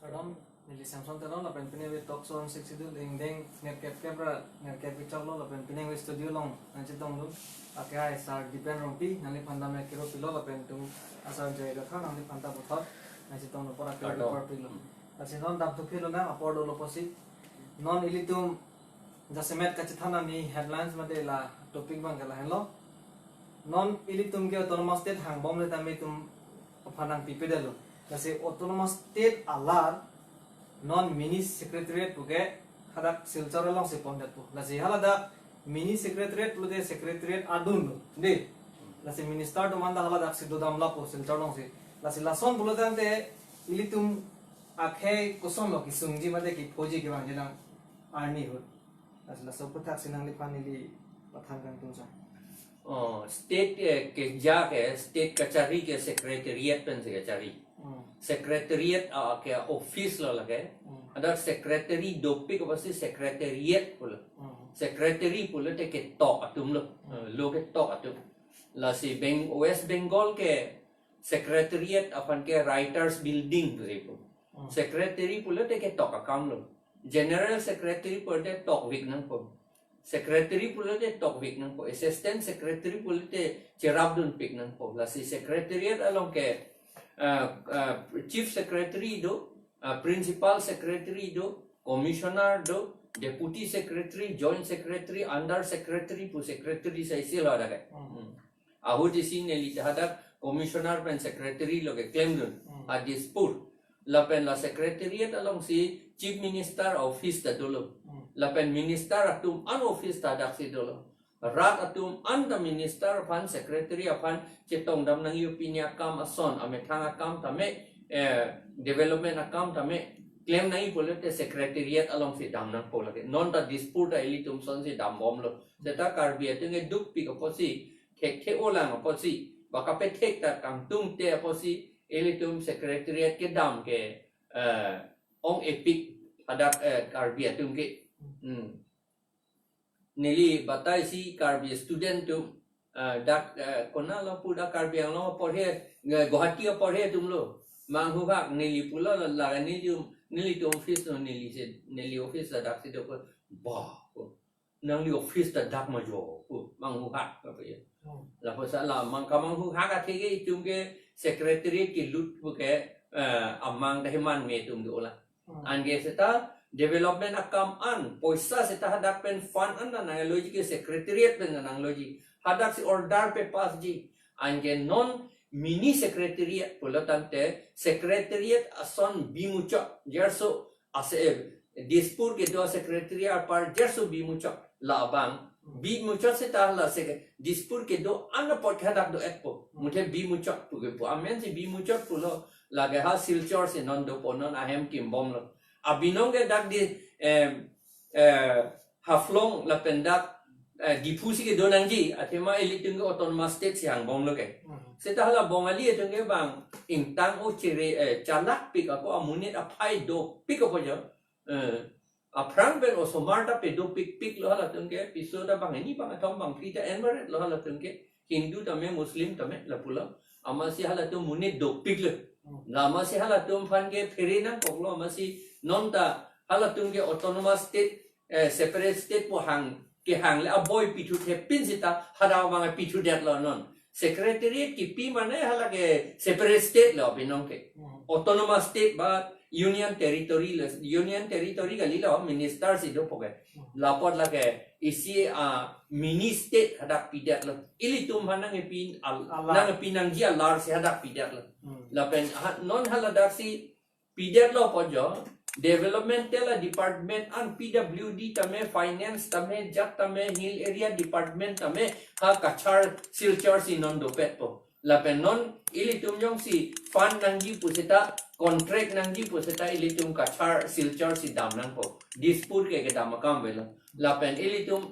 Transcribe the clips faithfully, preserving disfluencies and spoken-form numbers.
Kardom, neli Samson Teron, lapen pini ave talk show Sixth Schedule ingdeng nerkep kep ra nerkep kechok lo, lapen pini ave studio along nangchetongdun. Ake hai sir Dipen Rongpi, nangliphan dam kero pilo, lapen tum asar Joy Kathar, nangliphan ta puthot nangchetongdun apor akero Kardom. Kepar pilo. Lasi non dam thukhi lonang, apor dolo pusi. Non ilitum jasemet kachethan arni headlines mate la topic abang ke lahenlo. Non ilitum ke autonomous state hangbomle tame itum aphan nangpipedetlo. Lasi autonomous state alar non mini secretariat puke hadak Silchar alongsi pondetpo. Lasi haladak mini secretariat pulote secretariat adunlo. Dei. Lasi minister atum anta haladaksi dodam lapo Silchar alongsi. Lasi lason pulo tangte ilitum akhei kosonlo kesungji mate kephoji kevangji nang arni ahut. Lasi laso aphuthaksi nangliphan neli pathan kangtung sa. Oh, state ke, ke ja ke, state kachari ke secretariat pensi kachari. Hmm. Secretariat, ah, ke office lo lake. Hmm. Ada secretary dopik apotsi secretariat pulo. Hmm. Secretary pulote ketok atumlo. Hmm. Eh, lo ketok atum. Lasi Beng-, West Bengal ke secretariat aphan ke writers building pusi pu. Hmm. Secretary pulote ketok akamlo. General secretary pulote tokvek nangpo. Secretary pulote tokvek nangpo. Assistant secretary pulote cherapdunpik nangpo. Lasi secretariat along ke, ah, ah, chief secretary do, ah, principal secretary do, commissioner do, deputy secretary, joint secretary, under secretary pu secretary sa isi lo ada ke. Hmm. Hmm. Ahut isi neli hadak commissioner pen secretary lo keklemdun. Hmm. A Dispur. Lapen la secretariat alongsi chief minister office ta dolo. Hmm. Lapen minister atum an office ta daksi dolo. Rat atum anta minister aphan secretary aphan chetongdam nangji, pini akam ason, amethang akam tame, eh, development akam tame klem nangji pulote secretariat alongsi dam nangpo lake. Non ta Dispur ta ilitum asonsi dambomlo. Seta Karbi atum ke dukpik apotsi, thekthe-olang apotsi, ba kapethek ta kangtungte apotsi, ilitum secretariat kedam ke, eh, ong-epik hadak, eh, Karbi atum ke. Hmm. Neli batai si Karbi student atum, ah, dak, ah, konatlo pu dak Karbi Anglong aporhe, eh, Guwahati aporhe atumlo. Manghuhak neli pulo la, la neli, nelitum office lo neli si, neli office la daksi do pu. Bah, pu. Nangli office ta dak ma jo pu. Manghuhak apa ya. Hmm. Lapuson la mang kamanghuhak atheke itum ke secretariat kelut puke, eh, amang ta heman me atum dolang. Hmm. Anke seta development akam an, poisa seta hadak pen fund an ta nangloji ke secretariat pen ta nangloji. Hadaksi order pe-pass ji. Anke non mini secretariat pulo tangte secretariat ason bimuchot. Jerso ase, eh, Dispur kedo secretariat apar jerso bimuchot. Labang bimuchot seta la sek-, Dispur kedo an apot ke hadak do-etpo. Muthe bimuchot pu kepu. Amen si bimuchot pulo. Lake ha Silchar si non dopo, non ahem kimbomlo. Abinong ke dak di, em, eh, Haflong lapen dak, eh, Diphu si kedo nangji, athema ilitum ke autonomous state si hangbomlo ke. Hmm. Seta hala Bongali atum ke bang ingtang o chere, eh, chalakpik ako, amonit aphai dopik ako jo. Eh, aphrang pen osomar ta pedopikpiklo halatum ke, piso ta bang hini bang kethom bang phli ta enbaretlo halatum ke, Hindu tame Muslim tame lapulo. Amatsi halatum monit dopiklo. Hmm. La amatsi halatum aphan ke phere nangkoklo, amatsi non ta halatum ke autonomous state, eh, separate state pu hang, kehangle aboi pithuthepin seta hadak abang pithudetlo non. Secretariat kipi mane hala ke separate state lo abinong ke. Hmm. Autonomous state ba union territory lo, union territory kalilo, minister si dopo ke. Hmm. Lapot lake isi, ah, mini state hadak pidetlo. Ilitum aphan nangpi al-, Alar. Nangpi nangji alar si hadak pidetlo. Hmm. Lapen ha-, non haladaksi pidetlo pu jo, developmental department an P W D tame, finance tame, jat tame, hill area department tame, ha Cachar Silchar si non dopetpo. Lapen non ilitum jongsi fund nangji pu seta, contract nangji pu seta ilitum Cachar Silchar si dam nangpo. Dispur ke kedam akam avelo. Lapen ilitum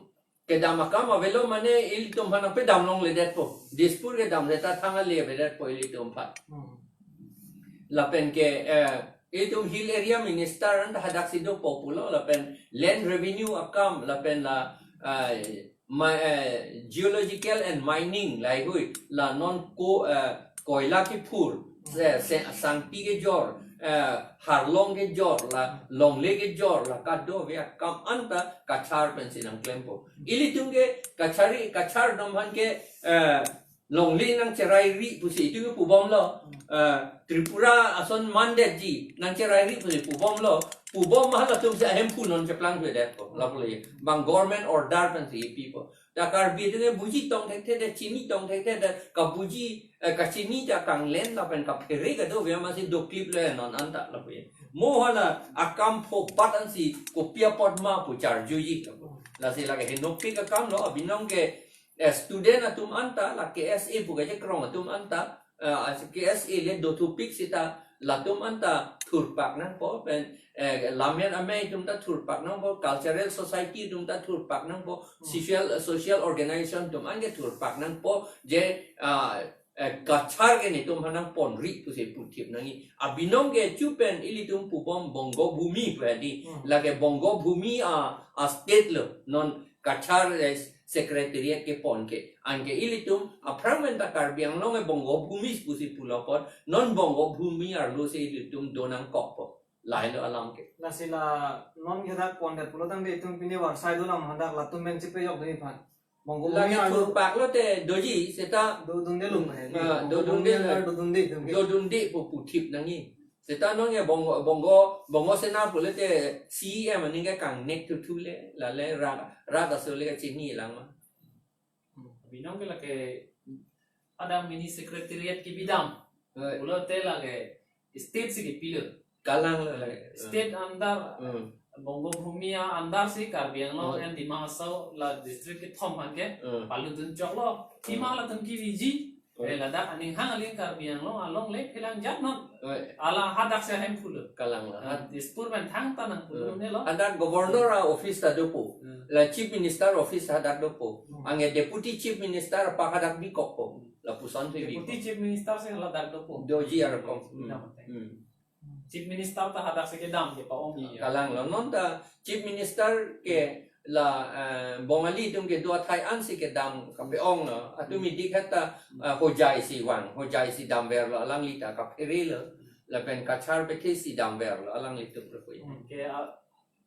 kedam akam avelo mane ilitum aphan nangpedam longledetpo. Dispur kedam seta thang ale avedetpo ilitum aphan. Hmm. Lapen ke, eh, ilitum hill area minister an hadaksi dopo pulo, lapen land revenue akam, lapen la, eh, ma-, eh, geological and mining laheihui, la non ko, eh, koila kephur, se, se, sangpi kejor, eh, Harlong kejor la, longle kejor la, kadokave akam anta Cachar pensi nangklempo. Ilitum ke Cachari, Cachar atum aphan ke, eh, longle nangcherairi pusi itum ke pubomlo. Eh, Tripura ason mandetji nangcherairi pusi pubomlo. Pubom ma halatumsi ahemphu non cheplangthudetpo. Lapu le bang government order pensi ipipo. Ta Karbi atum ke buji tong thekthe, ta chini tong thekthe, ta kabuji, eh, kachini ta kanglen lapen kaphere kadokave amatsi doklip le non anta lapu. Mo hala akam phopat ansi kopi apot ma pu charjuji lapu. Lasi lake henopik akamlo, abinong ke, eh, student atum anta, la K S A pu kachekrong atum anta, eh, K S A le dothupik seta latum anta thurpak nangpo pen, eh, lammet amei atum ta thurpak nangpo, cultural society atum ta thurpak nangpo, social, social organization atum anke thurpak nangpo, je, ah, eh, Cachar ke netum aphan nangponri pusi puthip nangji. Abinong ke chupen ilitum pubom Bongo Bhumi pu adi. Hmm. Lake Bongo Bhumi a, a state lo. Non Cachar, eh, secretariat kepon ke. Anke ilitum aphrang pen ta Karbi Anglong e Bongo Bhumi pusi pulo apot, non Bongo Bhumi arlo si ilitum do nangkokpo. Lahelo alam ke. Lasi la non ke dak pondet pulo tangte itum pini varsai dolang hadak latum pen chepejok dei aphan. Bongo Bhumi lake arlo thurpak lote doji seta dodunde lum hai. Ah, dodunde Bhumi la, dodunde itum ke. Dodunde pu puthip nangji. Seta non ke Bongo, Bongo, Bongo Sena pulote C E M aning ke kangnek thuthu le, lale rat, rat aso le kachini lang ma. Hmm. Abinong ke lake ada mini secretariat kebidam. Right. Pulote lake state si kepilo. Kalanglo lake. State under, hmm, Bongo Bhumi a under si Karbi Anglong, hmm, and Dima Hasao la district kethom aphan ke, hmm, palutdun choklo. Hmm. Tima latum keviji. Oi. Eh, ladak aning hang aling Karbi Anglong alongle phelangjat non. Oi. Ala hadak si ahemphu lo. Kalanglo. Ah, Dispur pen thangta nangpudun, hmm, nelo. Hadak governor a office ta dopo. Hmm. La chief minister office hadak dopo. Hmm. Anke deputy chief minister apak hadak bikokpo. Hmm. Lapuson si bikok. Deputy chief minister si ladak dopo. Doji arokom. Hmm. Hmm. Hmm. Chief Minister ta hadak si kedam kepa-ong. Iya. Kalanglo, non ta Chief Minister ke la, eh, Bongali atum kedo athai ansi kedam kape-onglo. Atum, hmm, idik heta, eh, Hojai si vang, Hojai si damverlo, alangli ta kapherelo. Lapen Cachar pethe si damverlo, alanglitum repui. Hmm, ke, ah,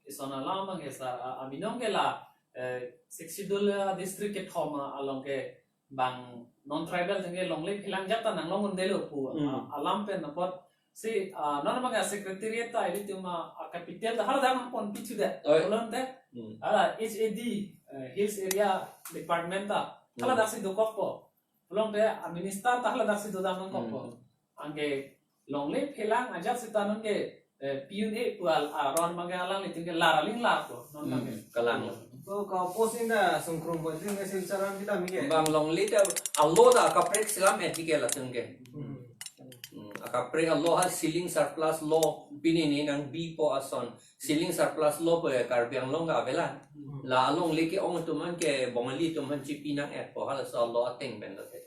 ison alam abang ke sar, ah, abinong ke la, eh, Sixth Schedule, ah, district kethom, ah, along ke bang non tribal atum ke longle phelangjat ta nanglong undelo pu, hmm, ah, alam pen apot si, ah, non abang ke secretariat ta ilitum a, ah, capital ta haladak nangponpi thudet. Oi. Pulote, hmm, hala H A D, eh, Hills Area Department ta, hmm, haladak si dokokpo. Pulote, ah, minister ta haladak si dodam nangkokpo. Hmm. Anke longle phelang ajat seta non ke, eh, P U A pu al aron abang ke alanglitum ke lar aling larpo, non abang ke. Hmm, kalang. To ka-oppose ta sungkrung bo, itum ke Silchar an kedam ke. Bang longle ta alo ta akaprek selam etik ke latum ke. Hmm. Hmm, akaprek alo ha ceiling surplus law pini ne nangbipo ason. Ceiling surplus law pu Karbi Anglong ke avelang. Hmm. La alongle ke-ong atum an ke Bongali atum aphan chipi nang-etpo, halaso alo ateng pen lote.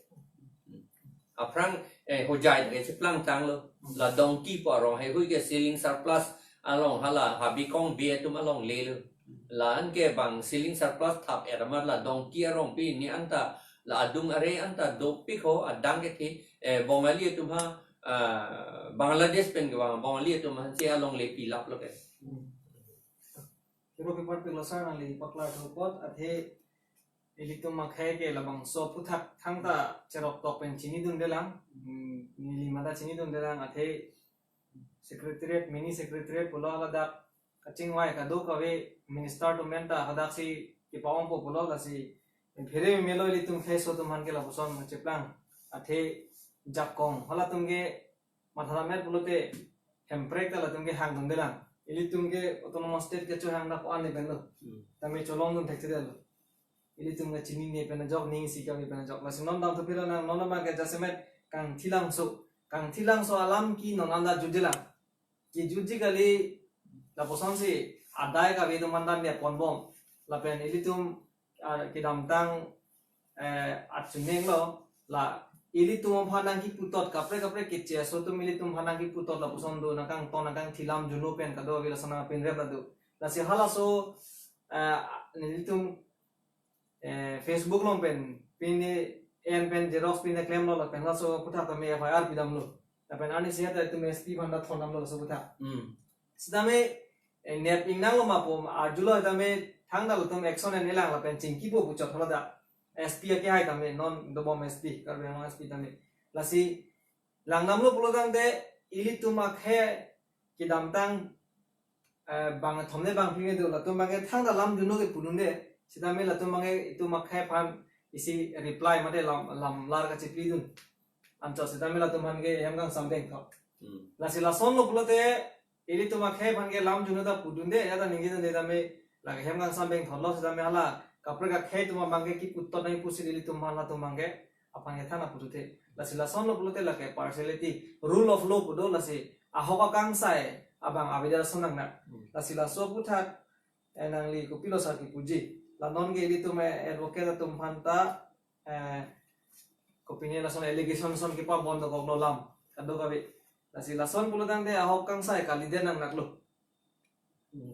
Hmm. Aphrang, eh, Hojai ta ke cheplangtanglo. La Dongki pu arong heihui ke ceiling surplus along hala Habikong Bey atum alongle lo. La anke bang ceiling surplus thap-et amat la Dongki arong pini anta la adung are anta dopik ho adang kethe, eh, Bongali atum ha, ah, Bangladesh pen kevang Bongali atum aphan si alongle pilaplo ke. Hmm. Kero pipar pilo sar nangli paklar thu apot, athe ilitum akhei ke labangso aphuthak thangta cheroktok pen chinidundelang, hmm, neli mata chinidundelang, athe secretariat, mini secretariat pulo ladak kachingvai kadokave minister atum pen ta hadak si kepa-ongpo pulo, lasi phere melo ilitum kheiso atum aphan ke lapuson cheplang, athe jakong halatum ke matha lammet pulote Hemprek ta latum ke hangdundelang. Ilitum ke autonomous state kechohang dak an pen lo. Hmm. Tame cholongdun thekthedetlo. Ilitum ke chinine pen ajok, ning isi kave pen ajok. Lasi non damthu pilo nang, non abang ke jasemet kangthilangso. Kangthilangso alam ke non anta jutdelang. Kejutji kali, lapuson si adai kave atum anta neponbom. Lapen ilitum, ah, kedamtang, eh, achunenglo, la ilitum aphan nangkiputot, kaprek kaprek keche aso atum ilitum aphan nangkiputot lapuson do, nangkangton nangkangthilam juno pen kadokave lason nangpinrep la do. Lasi halaso, eh, nelitum, eh, Facebook along pen pini en pen xerox pini klemlo lapen halaso aphuthak tame F I R pidamlo. Lapen arnisi ta itum S P aphan ta thondamlo laso aputhak. Hmm. Sitame, eh, nep ingnanglo ma pu arjulo sitame thangta latum action en-e lang lapen chingkipo pu chot holo ta. S P akehai tame non dobom S P, Karbi Anglong S P tame. Lasi langdamlo pulo tangte ilitum akhei kedamtang, eh, bang thomne bang phli me do, latum abangke thangta lam dunlo ke pudunde. Sitame latum abangke itum akhei aphan isi reply mate lam, lam lar kachiplidun. Anchot sitame latum aphan ke hem kangsam bengthon. Hmm. Lasi lasonlo pulote ilitum akhei aphan ke lam dunlo ta pudunde, ya ta ningje dunde tame lake hem kangsam bengthonlo sitame hala kaprek akhei atum abangke kiputtot nangji pusi ilitum aphan latum abangke aphan ke thana pututhe. Lasi lasonlo pulote lake partiality, rule of law pu do, lasi ahok akangsai abang avedar ason nangnak. Hmm. Lasi laso aputhak, eh, nangli kopilo sar kipuji. La non ke ilitum, eh, advocate atum aphan ta, eh, kopine lason allegation ason kepabon dokoklo lam kadokave. Lasi lason pulo tangte ahok kangsai kalidet nangnaklo.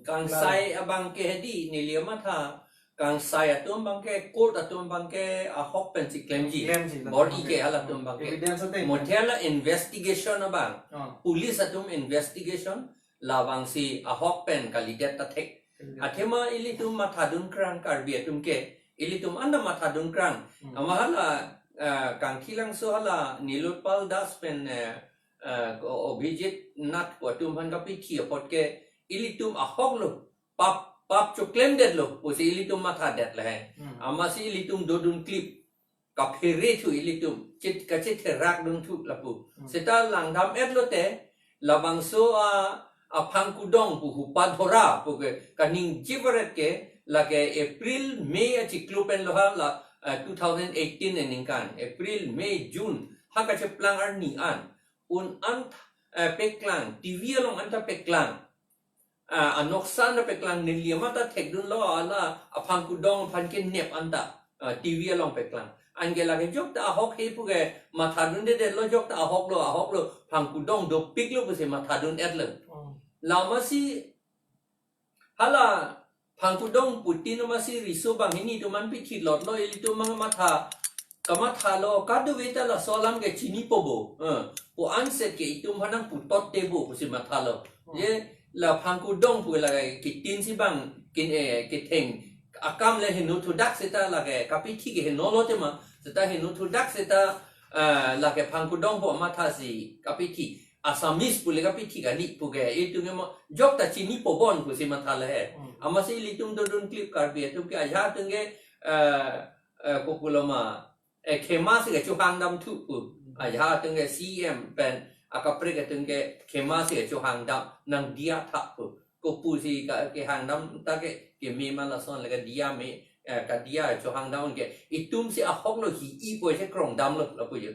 Kangsai abangke hedi neli matha, kangsai atum abangke, court atum abangke ahok pensi klemji. Klemji, bor-i abangke. Ke halatum abangke. Evidence ate. Mothe la investigation abang. Ah. Police atum investigation labangsi ahok pen kalidet ta thek. Kalidet. Athema ilitum mathadun krang Karbi atum ke, ilitum anta mathadun krang. Hmm. Ama hala, eh, Kangkhilangso hala Nilotpal Das pen, eh, eh, Abhijit Nath pu atum aphan kapithi apot ke ilitum ahoklo, pap, pap choklemdetlo pusi ilitum mathadet le he. Hmm. Amatsi ilitum dodun klip kaphere thu ilitum, chit kachitherak dun thu lapu. Hmm. Seta langdam-etlo te, labangso a, aphangkudong pu hupadhora pu ke kaningje varet ke, lake April, May achiklo pen lo ha la, eh, two thousand eighteen aningkan, April, May, June, ha kacheplang arni an. Un an, eh, peklang, T V along anta peklang. Ah, anoksa anta peklang, neli amat ta thekdunlo, hala aphangkudong aphan kenep anta, ah, T V along peklang. Anke lake jokta ahok he pu ke mathadundedetlo, jokta ahoklo, ahoklo, phangkudong dopiklo pusi mathadun-etlo. Hmm. Lamatsi hala phangkudong putin amatsi riso banghini atum an pithilotlo, ilitum abang matha, kamathalo, kadokave ta laso alam ke chinipo bo. Eh, pu anset ke itum aphan nangputotte bo pusi mathalo. Hmm. Je la phangkudong pu lake kitin si bang kin, eh, kitheng akam le heno thudak seta lake kapithi ke henolo tema, seta heno thudak seta, eh, lake phangkudong pu mathasi kapithi. Assamese pu le kapithi kali pu ke, itum ke mo jokta chinipo bon pusi mathalo he. Hmm. Amatsi ilitum dodun klip Karbi atum ke ajahak atum ke, eh, eh, kopulo ma, eh, khema si kachohangdam thu pu. Hmm. Ajahak atum ke C M pen akaprek atum ke khema si kachohangdam nangdiya tha pu. Kopusi ka, kehangdam ta ke, keme ma lason le kadiya me, eh, kadiya chohangdam ke. Itum si ahoklo hi-i pu si krongdamlo lapu jo.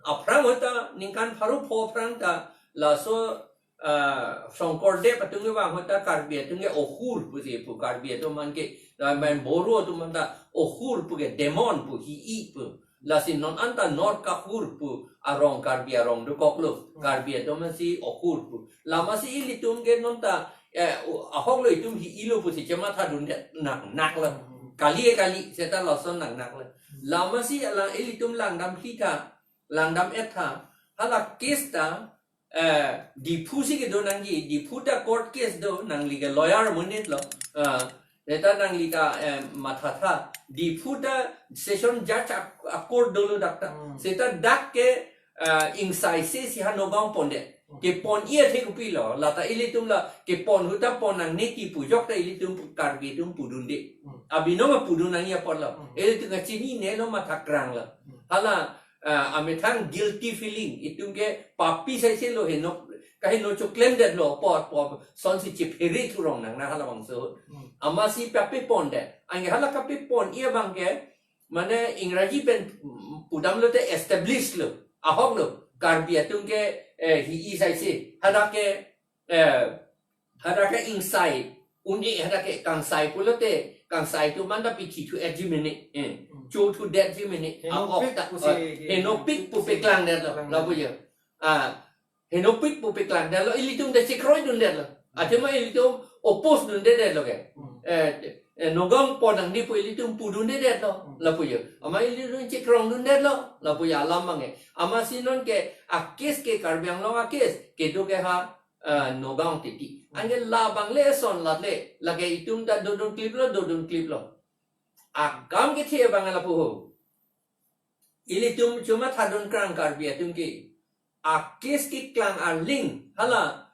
Aphrang ahut ta ningkan pharo pho aphrang ta laso, ah, Shongkordev atum kevang ahut ta Karbi atum ke ohur pusi pu, Karbi atum aphan ke, ah, main Boro atum aphan ta ohur pu ke demon pu, hi-i pu. Lasi non anta North Kahur pu arong, Karbi arong dokoklo. Hmm. Karbi atum amatsi ohur pu. Lamatsi ilitum ke non ta, eh, o, ahoklo, itum hi-ilo pusi chemathadunde nangnaklo. Hmm. Kali e kali, seta lason nangnaklo. Hmm. Lamatsi la ilitum langdam-i tha, langdam-et tha, hala case ta, eh, Diphu si kedo nangji, Diphu ta court case do, nangli ke lawyer amonit lo. Ah, seta nangli ta, eh, mathatha. Diphu ta session judge a, a court dolo dak ta. Hmm. Seta dak ke, eh, ingsai se si ha Nagaon pondet. Hmm. Kepon-i athe kopilo, lata ilitum la kepon ahut ta pon nangne ti pu jokta ilitum Karbi atum pudunde. Hmm. Abinong pudun nangji apotlo. Hmm. Ilitum kachinine lo, mathakranglo. Hmm. Hala, ah, amethang guilty feeling, itum ke papi saise lo, heno, kaheno choklemdetlo apot, apot, sonsi chephere thurong nang, nang halabangso. Hmm. Amatsi papi pondet. Anke hala kapepon-i abang ke, mane Ingraji pen, mm, pudamlo te establish lo, ahoklo, Karbi atum ke, eh, hi-i saise, hadak ke, eh, hadak ke ingsai un-e, hadak ke kangsai pulote, kangsai atum anta pithi thu-etji mene, eh, hmm, cho thudetji mene, henopik ahok ta, pusi, eh, henopik pu pusi peklangdetlo, peklangdet, lapu jo. Ah, henopik pu peklangdetlo, ilitum ta chekroidundetlo. Athema ilitum oppose dundedetlo ke. Hmm. Eh, eh, Nagaon pon nangji pu ilitum pudundedetlo, lapu jo. Amat ilitum chikrongdundetlo, lapu jo alam abang ke. Amatsi nonke a-case ke Karbi Anglong a-case, kedo ke ha, eh, Nagaon titi. Anke labang le eson latle, lake itum ta dodun kliplo, dodun kliplo. Akam kethe abang lapu ho. Ilitum chuma thadun krang Karbi atum ke. A-case keklang aling, hala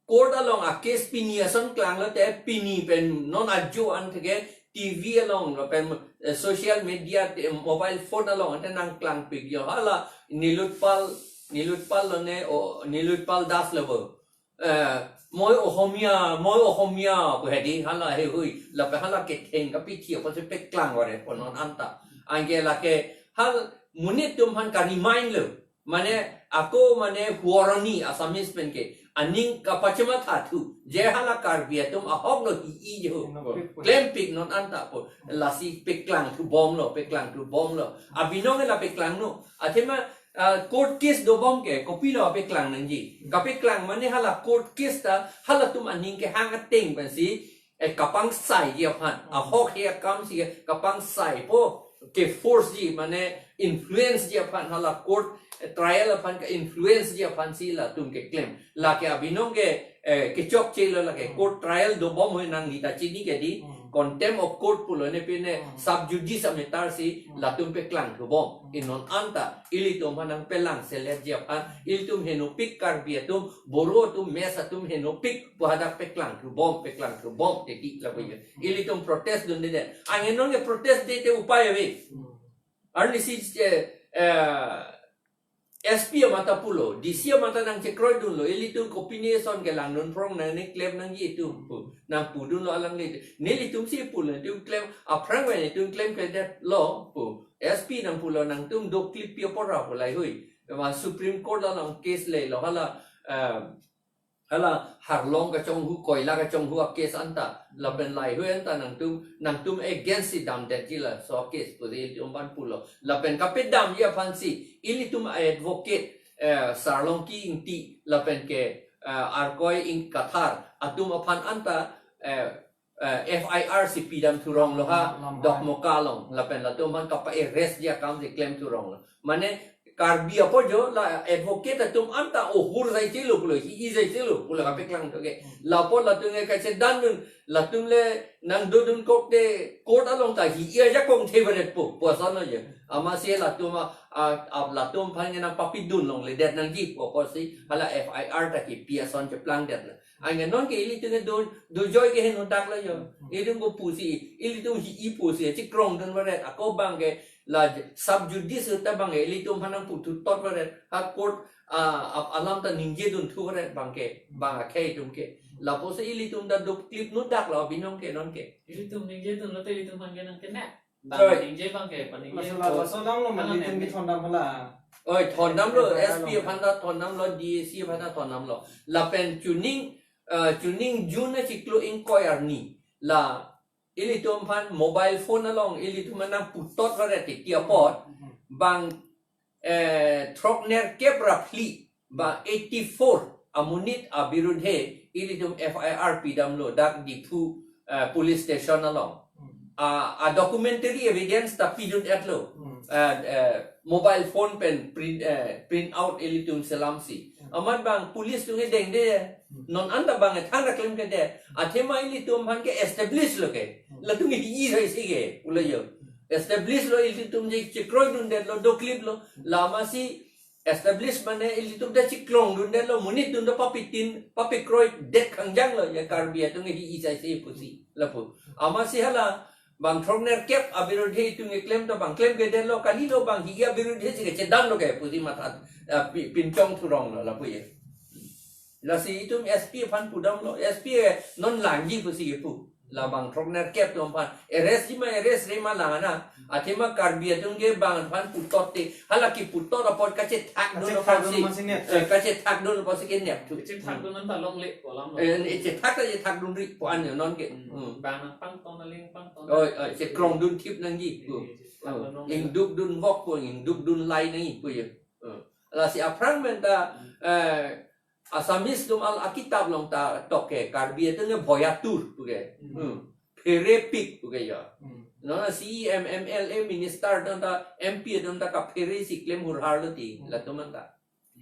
court along a-case pini ason klanglote pini pen non ajo an theke T V along lapen, eh, social media, eh, mobile phone along ante nangklangpik jo. Hala Nilotpal, Nilotpal lone, o, Nilotpal Das lo bo. Eh, "Moi Ohomia, moi Ohomia," pu hedi, hala heihui, lapen hala ketheng kapithi apotsi peklang varetpo non anta. Anke lake hal monit atum aphan ka-remind lo. Mane ako mane huoroni Assamese pen ke aning kapachemathathu. Je hala Karbi atum ahok lo hi-i jo. Klempik non anta pu. Lasi peklangthubomlo, peklangthubomlo. Abinong la peklangno. Athema, ah, court case dobom ke, kopilo peklang nangji. Kapeklang mane hala court case ta, halatum aning kehang ateng pensi, eh, kapangsaiji aphan. Ahok he akamsi kapangsaipo, ke-forceji, mane influenceji aphan, hala court, eh, trial aphan ka-influenceji aphansi latum keklem. Lake abinong ke, eh, kechokchelo lake, court trial dobom hui nangli ta chini ke di, contempt of court pulo ne pine, sub judice a-matter si latum peklangthubom. Inon anta ilitum aphan nangpelangseletji aphan, ilitum henopik Karbi atum, Boro atum, Mech atum henopik pu hadak peklangthubom, peklangthubom titi lapu jo. Ilitum protest dundedet. Anke nonke protest dete upai ave. Arnisi, eh, eh, S P amat ta pulo, D C amat ta nangchekroidunlo, ilitum kopine ason kelangdun phrong nang ne klem nangji itum pu, nangpudunlo alangle. Nelitumsi pulo, itum klem, aphrang pen itum klemkledetlo pu. S P nangpulo, nangtum doklippi apot ra pu laheihui. Ema Supreme Court along case lelo hala, eh, hala harlong kachonghu, koila kachonghu a-case anta, lapen laheihui anta nangtum, nangtum against si damdetji laso a-case pusi ilitum aphan pulo. Lapen kapedamji aphansi ilitum a-advocate, eh, Sarlongki Ingti lapen ke, eh, Arkoi Ing Kathar atum aphan anta, eh, eh, F I R si pidamthuronglo ha, Lam-, Lamhai. Dokmoka along, lapen latum aphan kapa-arrestji akamsi klemthuronglo. Mane Karbi apo jo la advocate atum anta ohur jaiselo pulo, hi-i jaiselo pulo, kapeklangthu ke. Lapu latum ke kachedandun, latum le nangdodunkokte court along ta hi-i ajakong thevaretpo, pu ason lo jo. Amatsi latum a, a, a, latum aphan ke nangpapidun longledet nangji pu apotsi hala F I R ta kipi ason cheplangdetlo. Anke nonke ilitum ke do, dojoi ke henodak lo jo. Ilitum kopusi, ilitum hi-i pusi chikrongdun varet. Ako abang ke la sub judice ta abang ke ilitum aphan nangputhutot varet. Ha court, ah, ap-, alam ta ningjedunthu varet abang ke, abang akhei atum ke. Lapusi ilitum ta doklip nodaklo abinong ke nonke. Ilitum ningjedunlote ilitum aphan ke nangkenep. Choi. Paningje abang ke, paningje. Laso, laso damlo ma, ilitum kethondam hala. Oi, thondamlo, F I R S P lo. Aphan ta thondamlo, D A C aphan ta thondamlo. Lapen chuning, eh, chuning June achiklo ingkoi arni. La ilitum aphan mobile phone along, ilitum aphan nangputot varet titi apot. Bang eh, throknerkep ra phli, ba eighty-four amonit abirudhe ilitum F I R pidamlo dak Diphu, eh, police station along. A, a-documentary evidence ta pidun-etlo. Eh, eh, mobile phone pen print, eh, print out ilitum selamsi. Amat bang police atum ke dengde. Non anta bang ethang ra klemkledet. Athema ilitum aphan ke establish lo ke. Latum hi-i jaise ke, pulo jo. Establish lo ilitum je chekroidundetlo, dokliplo. Amatsi establish mane ilitum ta chikrongdundetlo, monit atum ta papitin, papikroidet khangjanglo, ya Karbi atum hi-i jaise pusi, lapu. Amatsi hala, bang throknerkep abirudhe atum keklem ta bang klemkledetlo, kalilo bang hi-i abirudhe si kachedamlo ke pusi matha, eh, pi-, pinchongthuronglo, lapu ya. Lasi itum S P aphan pudamlo, S P, eh, non langji pusi kipu. Labang throknerkep atum aphan arrest ji ma, arrest-re ma lang ana. Athema Karbi atum ke bang aphan putotte, hala kiputot apot kachethakdun apotsi, kachethakdun apotsi nep. Eh, kachethakdun apotsi kenepthu. Kachethakdun anta longle pu alam lo. Eh, ne chethak ta chethakdunri pu an jo nonke. Hmm. Hmm. Bang nangpangton aling pangton. Oi, oi, chekrongdunthip nangji. Eh, hmm. Chethakdun longle. Ingdukdunvok pu, ingdukdunlai nangji pu jo. Hmm. Lasi aphrang pen ta, eh, Assamese atum al akitap along ta tok ke, Karbi atum ke bhoyatur pu ke. Hmm. Hmm. pherepik pu ke jo. Hmm. Non C E M, M L A, minister atum ta, M P atum ta kaphere si klem hurhar lo ti, Hmm. latum anta.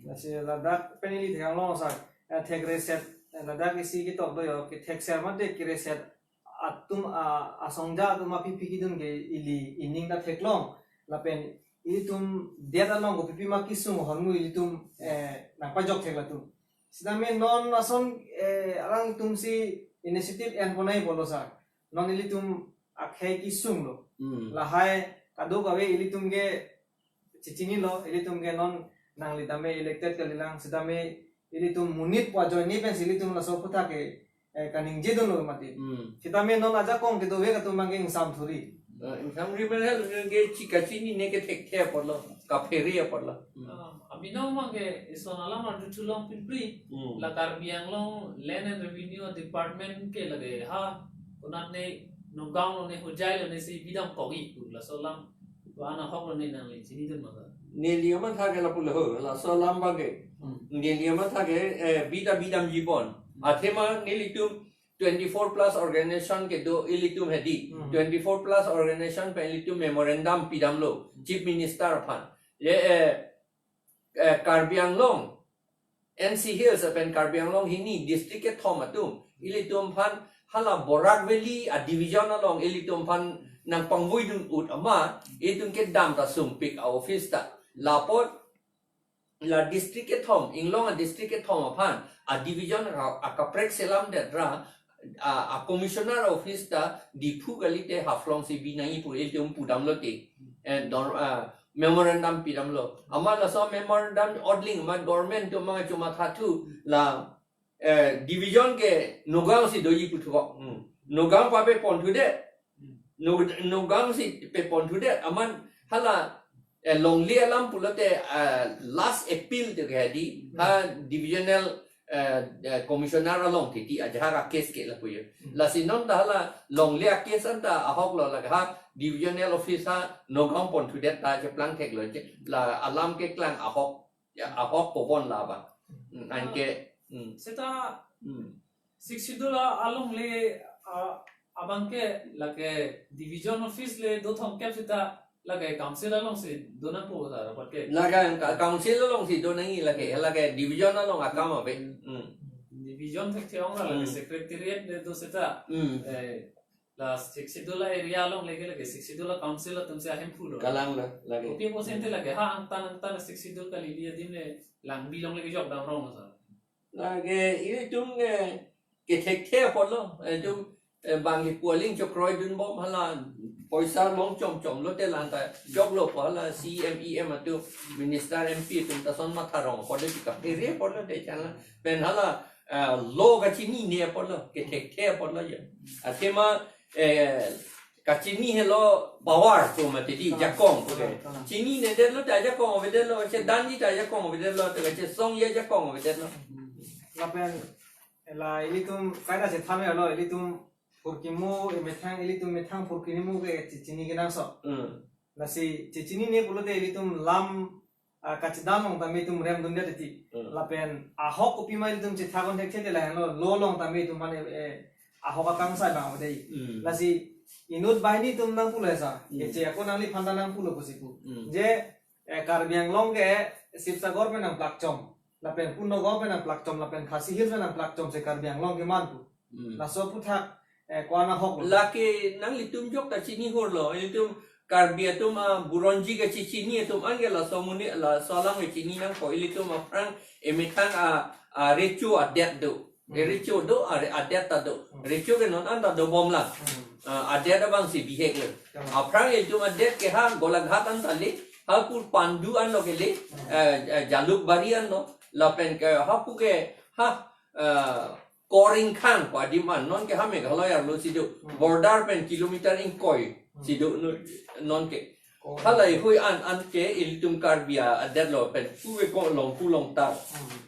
Lasi ladak pen ili theklong sar, eh, thekreset, eh, ladak isi ketok do jo, kethekser mate kereset atum, ah, asongja atum aphi phi kedun ke ili ining ta theklong. Lapen ilitum det along kopi pima kesung ahormu ilitum, eh, nangpajok thek latum. Sitame non ason, eh, alangtum si initiative enponai apotlo sar. Non ilitum akhei kesunglo. Hmm. Lahai kadokave ilitum ke chechinilo, ilitum ke non nangli tame elected kalilang, sitame ilitum monit pu ajoine pensi ilitum laso aphuthak ke, eh, kaningje dunlo mati. Hmm. Sitame non ajakong kedovek atum abang ke ingsam thuri. Eh, ingsam thuri mane ke chikachinine ke thekthe apotlo, kaphere apotlo. Hmm. Ah, abinong abang ke ison alam arjuthu long pinpri. Hmm. La Karbi Anglong Land and Revenue Department ke lake ha, konat ne Nagaon lo ne Hojai lo ne si bidam kok-ik pu, laso alam ko-an ahok lo ne nangli chinidun ma sar? Neli amatha ke lapulo ho, laso alam abang ke. Hmm. Neli amatha ke, eh, bida bidamji pon. Hmm. Athema nelitum twenty-four plus organization kedo ilitum hedi. Hmm. Twenty-four plus organization pen ilitum memorandum pidamlo, Hmm. Chief Minister aphan. Ye, eh, eh, Karbi Anglong, N C Hills pen Karbi Anglong hini district kethom atum, ilitum aphan hala Barak Valley a division along ilitum aphan nangpangvoidun ut amat, ilitum kedam ta sungpik a office ta. Lapot la district kethom, inglong a district kethom aphan a division ra, akaprek selamdet ra, a, a commissioner office ta Diphu kalite Haflong si binai pu ilitum pudamlo te. And don, a, memorandum pidamlo. Amat laso memorandum odling amat government atum abang chomathathu la, eh, division ke Nagaon si doji puthu kok. Hmm. Nagaon pape ponthudet. Hmm. Nag-, Nagaon si pe ponthudet. Amat hala, eh, longle alam pulote, eh, last appeal to ke di. Hmm. Ha divisional, eh, eh, commissioner along titi ajahak a case ke lapu jo. Hmm. Lasi non ta hala longle a case anta ahok lo, lake ha divisional office ha Nagaon ponthudet ta cheplang theklo je. La alam keklang ahok, ya, ahok kopon la ba. Hmm, anke, hmm. Seta Hmm. Sixth Schedule alongle, ah, abang ke lake division office le do thomkep seta lake council along si do nangpo ta rapat ke. Lake ka-, council along si do nangji lake, lake division along akam ave. Hmm. Division thekthe ong ra lake Hmm. secretariat le do seta. Hmm. Eh, la Sixth Schedule area along lake, lake Sixth Schedule council atum si ahemphu do. Kalang la, lake. Kopi apotsi ante lake ha angtan angtan Sixth Schedule kali dia dim le Langbi along lake jok dam rong sa. Lake ilitum, eh, kethekthe apotlo, ilitum, eh, bang ke pualing chokroidun bom hala poisa long chom chom lote lanta joklo pu hala C M E M atum minister M P atum ta son matha rong apotlo, kaphere apotlo de chala. Pen hala, eh, law kachinine apotlo, kethekthe apotlo jo. Athema, eh, kachini helo power pu mati di, Kalang. Jakong pu ke. Kalang, kalang. Chinine detlo ta jakong avedetlo, kachedanji ta jakong avedetlo, ta kachesongji jakong avedetlo. Hmm. Lapen la ilitum kaita chethan lo, ilitum phurkimo, emethang, ilitum methang phurkimo ke chechini kenangsot. Hmm. Lasi chechinine pulote ilitum lam, ah, kachedan along tame itum remdundet titi. Hmm. Lapen ahok kopima ilitum chethak-on thekthe te lahenlo, law along tame itum mane, eh, ahok akangsai bang ave dei. Hmm. Lasi inut banghini atum nangpulo sa. Hmm. Keche ako nangliphan ta nangpulo pusi pu. Hmm. Je, eh, Karbi Anglong ke Sibsagar pen nangplakchom. Lapen pu Nagaon pen nangplakchom, lapen Khasi Hills pen nangplakchom si Karbi Anglong keman pu. Hmm. Laso aphuthak, eh, ko-an ahok lo. Lake nanglitum jok ta chini hurlo, ilitum Karbi atum, ah, buronji kachechini atum anke laso amonit, laso alam kachini nangpo, ilitum aphrang emethang a, a recho adet do. Hmm. E recho do, a re-, adet ta do. Hmm. Recho ke non anta dobom lang. Hmm. Ah, adet abang si bihek lo. Kalang. Aphrang ilitum adet ke ha Golaghat anta le, ha pu Pandu anlo ke le, Hmm. eh, eh, Jalukbari anlo, lapen ke ha pu ke ha, eh, Koringkhang pu adim an, non ke ha Meghalaya arlo si do, Hmm. border pen kilometer ingkoi Hmm. si do, no, non ke. Koring. Halahei an, anke ilitum Karbi adet lo pen pu ke ko Longpu Longtar. Hmm.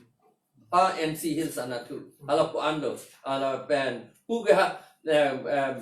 Ha N C Hills anatthu. Hmm. Hala pu anlo, lapen pu ke ha, eh, eh,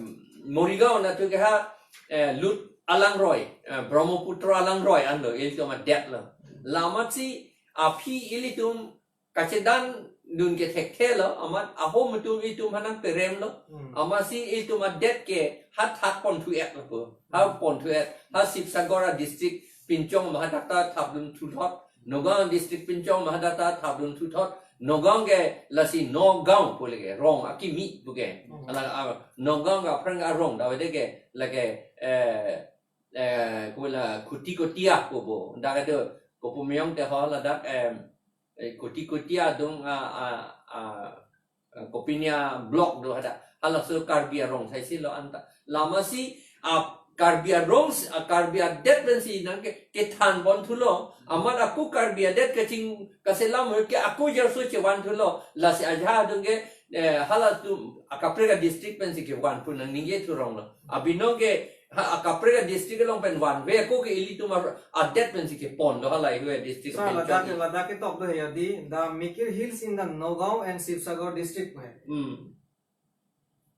Morigaon anatthu ke ha, eh, Lut Alangroi, eh, Brahmaputra Alangroi anlo, ilitum adet lo. Hmm. Lamatsi aphi ilitum kachedan dun ke thekthe lo, amat ahom atum itum hanang perem lo. Hmm. Amatsi itum adet ke ha thak ponthu-et lo ko. Ha Hmm. ponthu-et, ha Sibsagar a district pinchong ma hadak ta thapdun thuthot. Nagaon district pinchong ma hadak ta thapdun thuthot. Nagaon ke lasi Nagaon pu le ke rong akimi pu ke. Hmm. Ala, a, Nagaon ke aphrang arong ta vede ke lake, eh, eh, ko la Khuti Kotia ko bo. Dak ado ko pu meyong te ho ladak, em, eh, Khuti Kotia adung a, a, a, a, kopinia block do hadak. Halaso Karbi arong saisi lo anta. Amatsi a Karbi arong, a Karbi adet pensi nang ke, kethan ponthu lo. Amat ako Karbi adet kaching kaselam ke ako jarso chevan thulo. Lasi ajahak adung ke, eh, halatum akaprek a district pensi kevan pu nangningje thurong lo. Abinong ke ha akaprek a district along pen vanve, ako ke ilitum ar-, adet pensi kepon do halahei hu district Sir, pen ladak, chot. Ladak ketok do he ya di, the Mikir Hills in the Nagaon and Sibsagar district pu he. Hmm.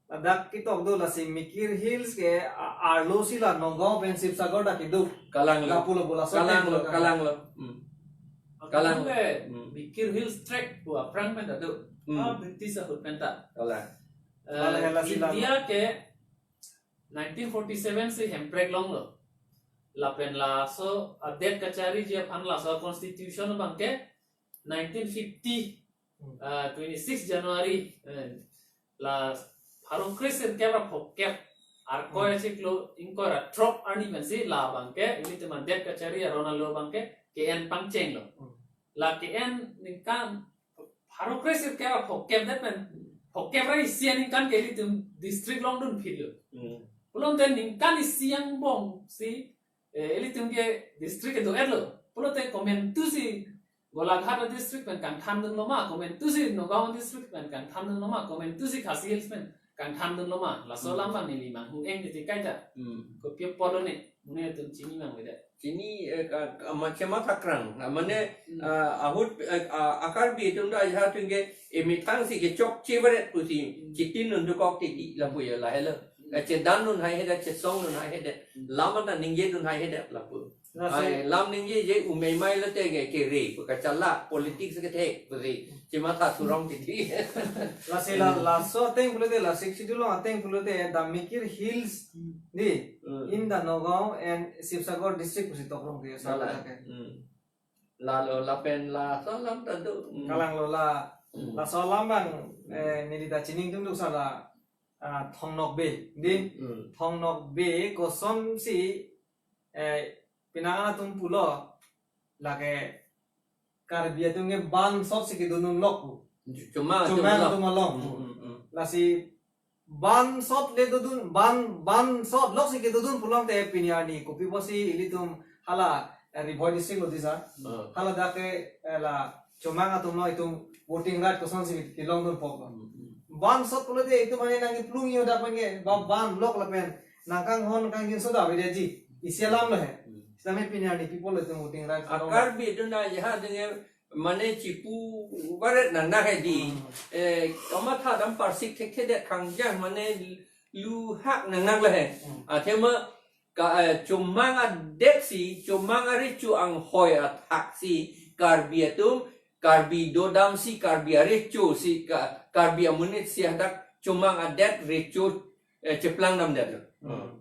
Ladak ketok do, lasi Mikir Hills ke a-, arlo si la Nagaon pen Sibsagar ta kedo. Kalang lo. Lapu lo bola so Kalang lo, kalang lo. Hmm. Kalang. Kalang lo. Hmm. Mikir Hills Tract pu aphrang pen ta do. Hmm. Ah, British ahut pen ta. Kalang. Eh, Lala hela sila. India ke nineteen forty-seven si hemprek longlo. Lapen laso adet kachariji aphan laso constitution abang ke nineteen fifty, Hmm. ah, twenty-six January, eh, la pharo kre sirkep ra phokep, Arkoi Hmm. achiklo ingkoi ra throk arni pensi labang ke ilitum adet kachari aron alo abang ke ke-en pangchenglo. Hmm. La ke-en ningkan pharo kre sirkep ra phokep det pen, phokep ra isi aningkan ke ilitum district longdun phitlo. Hmm. Pulote ningkan isi angbong si, eh, ilitum ke district kedo-et lo. Pulote komantu si Golaghat district pen kangthandun lo ma, komantu si Nagaon district pen kangthandun lo ma, komantu si Khasi Hills pen kangthandun lo ma. Laso Hmm. alam abang neli manghong-eng titi kaita. Hmm. Kopi apot lo ne, monit atum chini mang beda. Chini, eh, ka, ka, ma, chematha krang. Na, mane, Hmm. ah, ahut, eh, ah, a Karbi atum ta ajahak atum ke, eh, methang si kechokche varet pusi, Hmm. chitin nundukok titi lapu ya lahelo. Hmm. Eh, chedandun haihedet, chesongdun haihedet. Hmm. Lam anta ningjedun haihedet lapu. Lasi Ai, lam ningjeje umei mai lote ke kere pu kachala, politics kethek pusi. Chematha thurong titi. Lasi la, Hmm. laso ateng pulote, la Sixth Schedule along ateng pulote, the Mikir Hills Hmm. di, Hmm. in the Nagaon and Sibsagar district pusi tokrong ke, Lala. salah ke. Hmm. Lalo lapen laso alam ta do. Hmm. Kalang lo la, Hmm. laso alam abang, Hmm. eh, neli ta chiningdun duk sala, ah, Thong Nokbe, di. Hmm. Thong Nokbe kosonsi, eh, penang atum pulo, lake Karbi atum ke bansot si kedodun lok pu. Chomang, Chomang chomang atum along pu. Hmm, hmm, hmm. Lasi bansot le dodun, ban, bansot lok si kedodun pulote pini arni kopi pusi ilitum hala, eh, Ri Bhoi district lo di sir. Hmm. Hala dak ke, eh, la Chomang atum lo itum voting right kosonsi kelongdun pok lo. Hmm, hmm. Bansot pulote itum ani nangkeplung yo dak pen ke, ba ban lok lapen nangkanghon kangin soda avedet ji. Isi alam lo he. Hmm. Sitame pini arni people lo itum voting right A kelong. Karbi atum ta ajahak atum ke mane chipu varet nang nang he di. Hmm. Eh, kamatha dam parsik thekthedet kangjang mane luhak nang nang lo he. Hmm. Athema ka, eh, Chomang adet si, Chomang arecho anghoi athak si, Karbi atum, Karbi dodam si, Karbi arecho si, ka, Karbi amonit si hadak Chomang adet recho, eh, cheplang damdet lo. Hmm.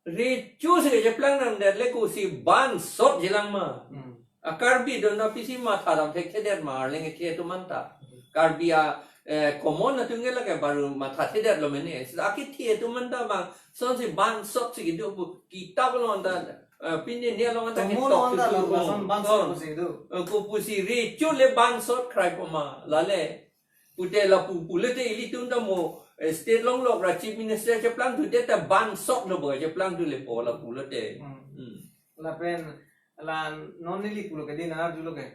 Recho si cheplang damdet le kosi bansot jilang ma. Hmm. A Karbi atum ta pisi matha dam thekthedet ma arleng kethe atum anta. Karbi a, eh, common atum ke lake baru matha thedet lo mene. Sita akethe atum anta bang, sonsi bansot si kedo pu kitap along anta, eh, pini ni along anta Tomo ketok along anta tutu lo, lo. Lason bansot Oh. pusi do. Eh, kopusi recho le bansot krai poma, lale. Pute lapu pulote ilitum ta mo, eh, state longlok ra chief minister cheplangthudet ta bansot lo bo cheplangthu le po lapu lote. Hmm. Hmm. Lapen, la non neli pulo ke di nang arjulo ke.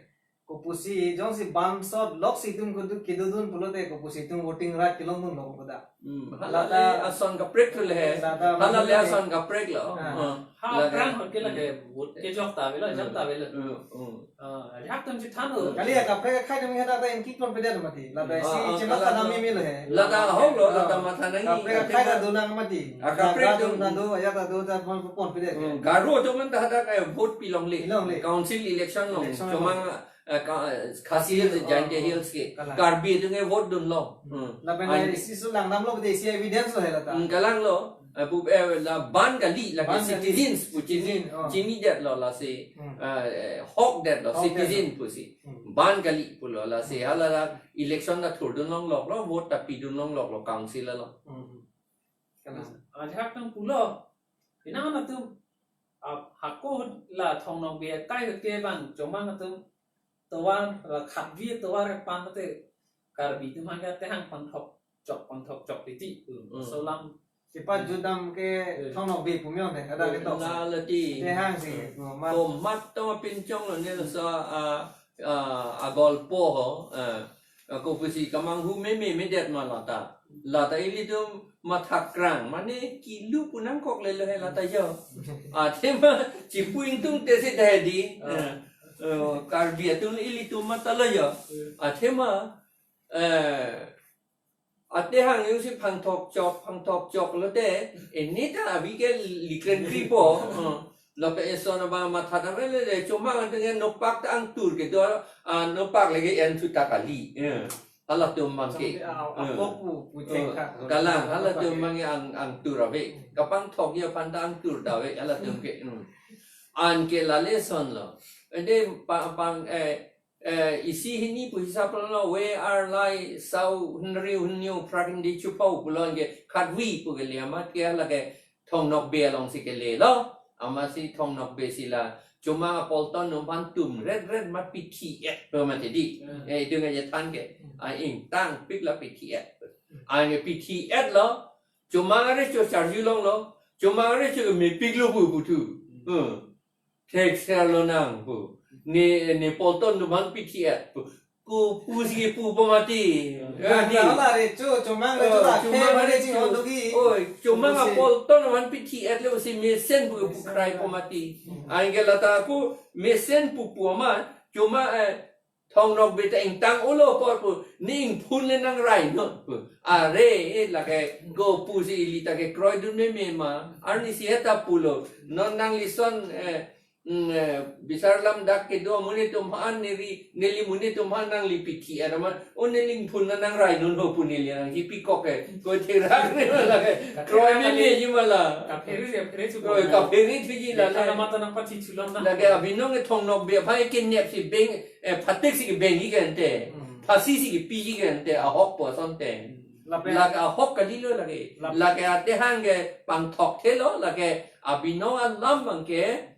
Kopusi, jongsi bansot lok si itum kedo-, kedodun pulote kopusi itum voting right kelongdun lo koda. Hmm, Lata halale ason kaprek tu le he. Lata Halale maksudnya ason kaprek lo. Ah. Ha. Ha, Lata. Aphrang hot ke lake Hmm. vote kejok ta avelo, jam ta avelo. Hmm, hmm. Ah, ajahak atum chethan lo. Kali ya kaprek akhai atum ke ta ingkik ponpedet mati. Lata Hmm. isi Ah, ah, chematha lata. nang meme lo he. Lata ahok lo, Ah. lata matha nangji. Kaprek akhai ta do nang mati. Ah, kaprek Jaga do. atum ta do, ajat ta do, ta pon, ponpedet. Hmm, Garo atum anta hadak ke vote pilongle. Pilongle. Council election along. Election Chomang along. eh, Ka-, Khasi Hills, Hills, Jaintia oh, Hills ke. Kalang. Karbi atum ke vote dunlong. Hmm. Hmm. Lapen an- isi su langdamlo, bete isi evidence lo hela ta. Hmm, kalanglo. Eh, pu, eh, la ban kali, lake ban kali. Citizens pu chini, citizen, oh. Chinidetlo lasi, hmm. Eh, eh, hokdetlo, hokdetlo. Citizen pusi. Hmm. Ban kali pulo lasi, hmm. Hala la election ta thurdun longloklo, vote ta pidun longloklo, council along. Hmm. Kalang. Ajahak tang pulo. Pinang atum, ah, hako la Thong Nokbe akai ke bang, Chomang atum tovar, la Khatvi tovar pan te Karbi atum hangke tehang pangthok chok, pangthok chok titi. Hmm. Hmm. Solam. Kipat jutdam ke, hmm. Thong Nokbe pu myon te, kada ketok. La lati. Tehang si, hmm. Komat. Komat to pinchong lo ne sa, ah, ah, agolpo ho, ah, ako pusi kamanghu meme medet ma lata. Lata ilitum mathakrang, mane kilu pu nangkok lelo he lata jo. Athema chipu ingtung te si dei di. Ah. Eh, eh, Karbi atum ilitum matalo jo. Hmm. Athema, eh, atehang yung si pangthok chok, pangthok chok lote, ini ta abi ke likren kripo. Eh, lapen eson abang matha ta mele le, Chomang atum ke nopak ta angtur kedo, ah, nopak lagi en thu ta kali. Eh, halatum abang ke. Sampai, ah, eh. Apok pu, pu eh, thengkak. Kalang, halatum abang ke ang, angtur ave. Kapangthok ya phan ta angtur ta ave, halatum ke. Hmm. Anke la lesson lo. Ede pa-, pang, eh, eh, isi hini pu hisap lo, we are lai sau hynriew hynñiew phra kindi chupau pulo anke Khatvi pu kele amat ke lake Thong Nokbe along si kele lo. Amatsi Thong Nokbe si la Chomang apolton atum aphan tum ret ret mat pithi et pu mati di. Hmm. Eh, itum ke jethan ke. Hmm. Ah, ingtangpik la pithi et. Hmm. Anke pithi et lo. Chomang arecho charjulonglo. Chomang arecho mepiklo pu puthu. Hmm. Hmm. Thekser lonang pu. Ne, ne polton atum aphan pithi et pu. Kopusi pu pamati. Hmm. Eh, di. Hala recho, Chomang recho, oh, ta Chomang khe mane recho. Chingho dogi. Oi, Chomang kopusi. Apolton atum aphan pithi et le pusi mesen pu, pu mesen krai pu. Pamati. Hmm. Anke lata pu mesen pu pu amat, Chomang, eh, Thong Nokbe ta ingtang-olo apor pu, ne ingphun le nangrai non pu. Are, eh, lake kopusi ili ta kekroidun meme ma, arnisi heta pulo. Non nangli son, eh, mm, eh, bisar lam dak kedo amonit atum aphan neri, neli monit atum aphan nangli pithi et amat, o neli ingphun le nangrai non ho pu neli nangkipikok ke. Ko therak ne ma lake. Kroi meme ji ma la. Kaphere si, kaphere si. Oi, kaphere thuji la. Beta le. Nama ta nangpathi chulon na. Lake abinong ke Thong Nokbe aphan kenep si beng, eh, phatik si kebengji ke ante. Hmm. Phasi si kepiji ke ante, ahok pu asonte. Hmm. Lapen lake ahok kalilo lake. Lap- Lake atehang ke pangthok thelo, lake abinong alam abang ke,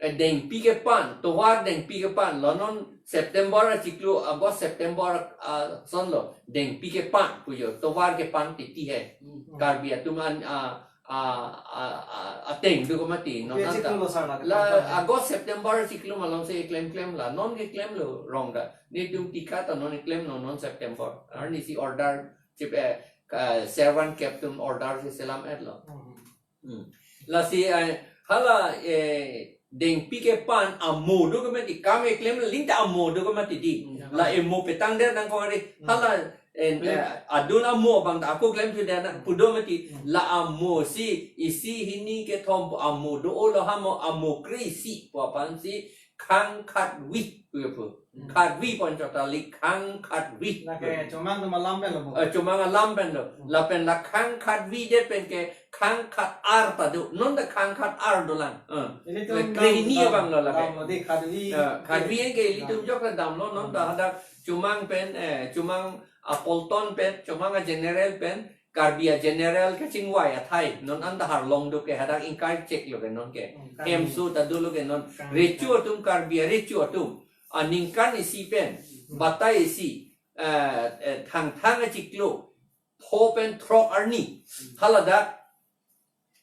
eh, dengpi kepan, tovar dengpi kepan, lo non September achiklo, August September, ah, ason lo, dengpi kepan pu jo, tovar kepan titi he. Hmm. Karbi atum an, ah, ah, ah, ah, ateng do ko mati, non. Ye anta. Chiklo lo sar la, la, kepan. August September chiklo malom si klem klem la, non keklemlo rong ta. Netum tika ta non keklem non, non September. Arnisi order chip, eh, ka, servant kep atum order si selam et lo. Hmm. Hmm. Lasi, eh, hala, eh, dengpi kepan amo do ko mati, kam keklem aling ta amo do ko mati di. Hmm. La emo petang der nangkok ari. Hmm. Hala, eh, ya, eh, adun amo abang ta ako klem sudah na, hmm, pu do mati. Hmm. La amo si isi hini kethom pu amo do-olo ha mo, amo kre-isi pu aphan si Khang Khatvi pu pu. Hmm. Khatvi pon chotali Khang Khatvi. Lake Chomang atum alam pen lo pu. Eh, Chomang alam pen lo. Hmm. Lapen la Khang Khatvi det pen ke Khang Khat-ar ta do. Non ta Khang Khat-ar dolang. Eh. Ilitum la krehini abang lo lake. Lam lo di Khatvi. Eh, Khatvi ke ilitum jok ta damlo, non ta, hmm, hadak Chomang pen, eh, Chomang apolton pen, Chomang a-general pen, Karbi a-general kachingvai athai, non anta harlong do ke hadak ingkai cheklo ke non ke. Hmm, kan. Hemso ta dolo ke non. Kan, recho kan. Atum Karbi arecho atum. Aningkan isi pen, hmm, batai isi, eh, eh, Thangthang achiklo, pho pen throk arni. Hmm. Haladak,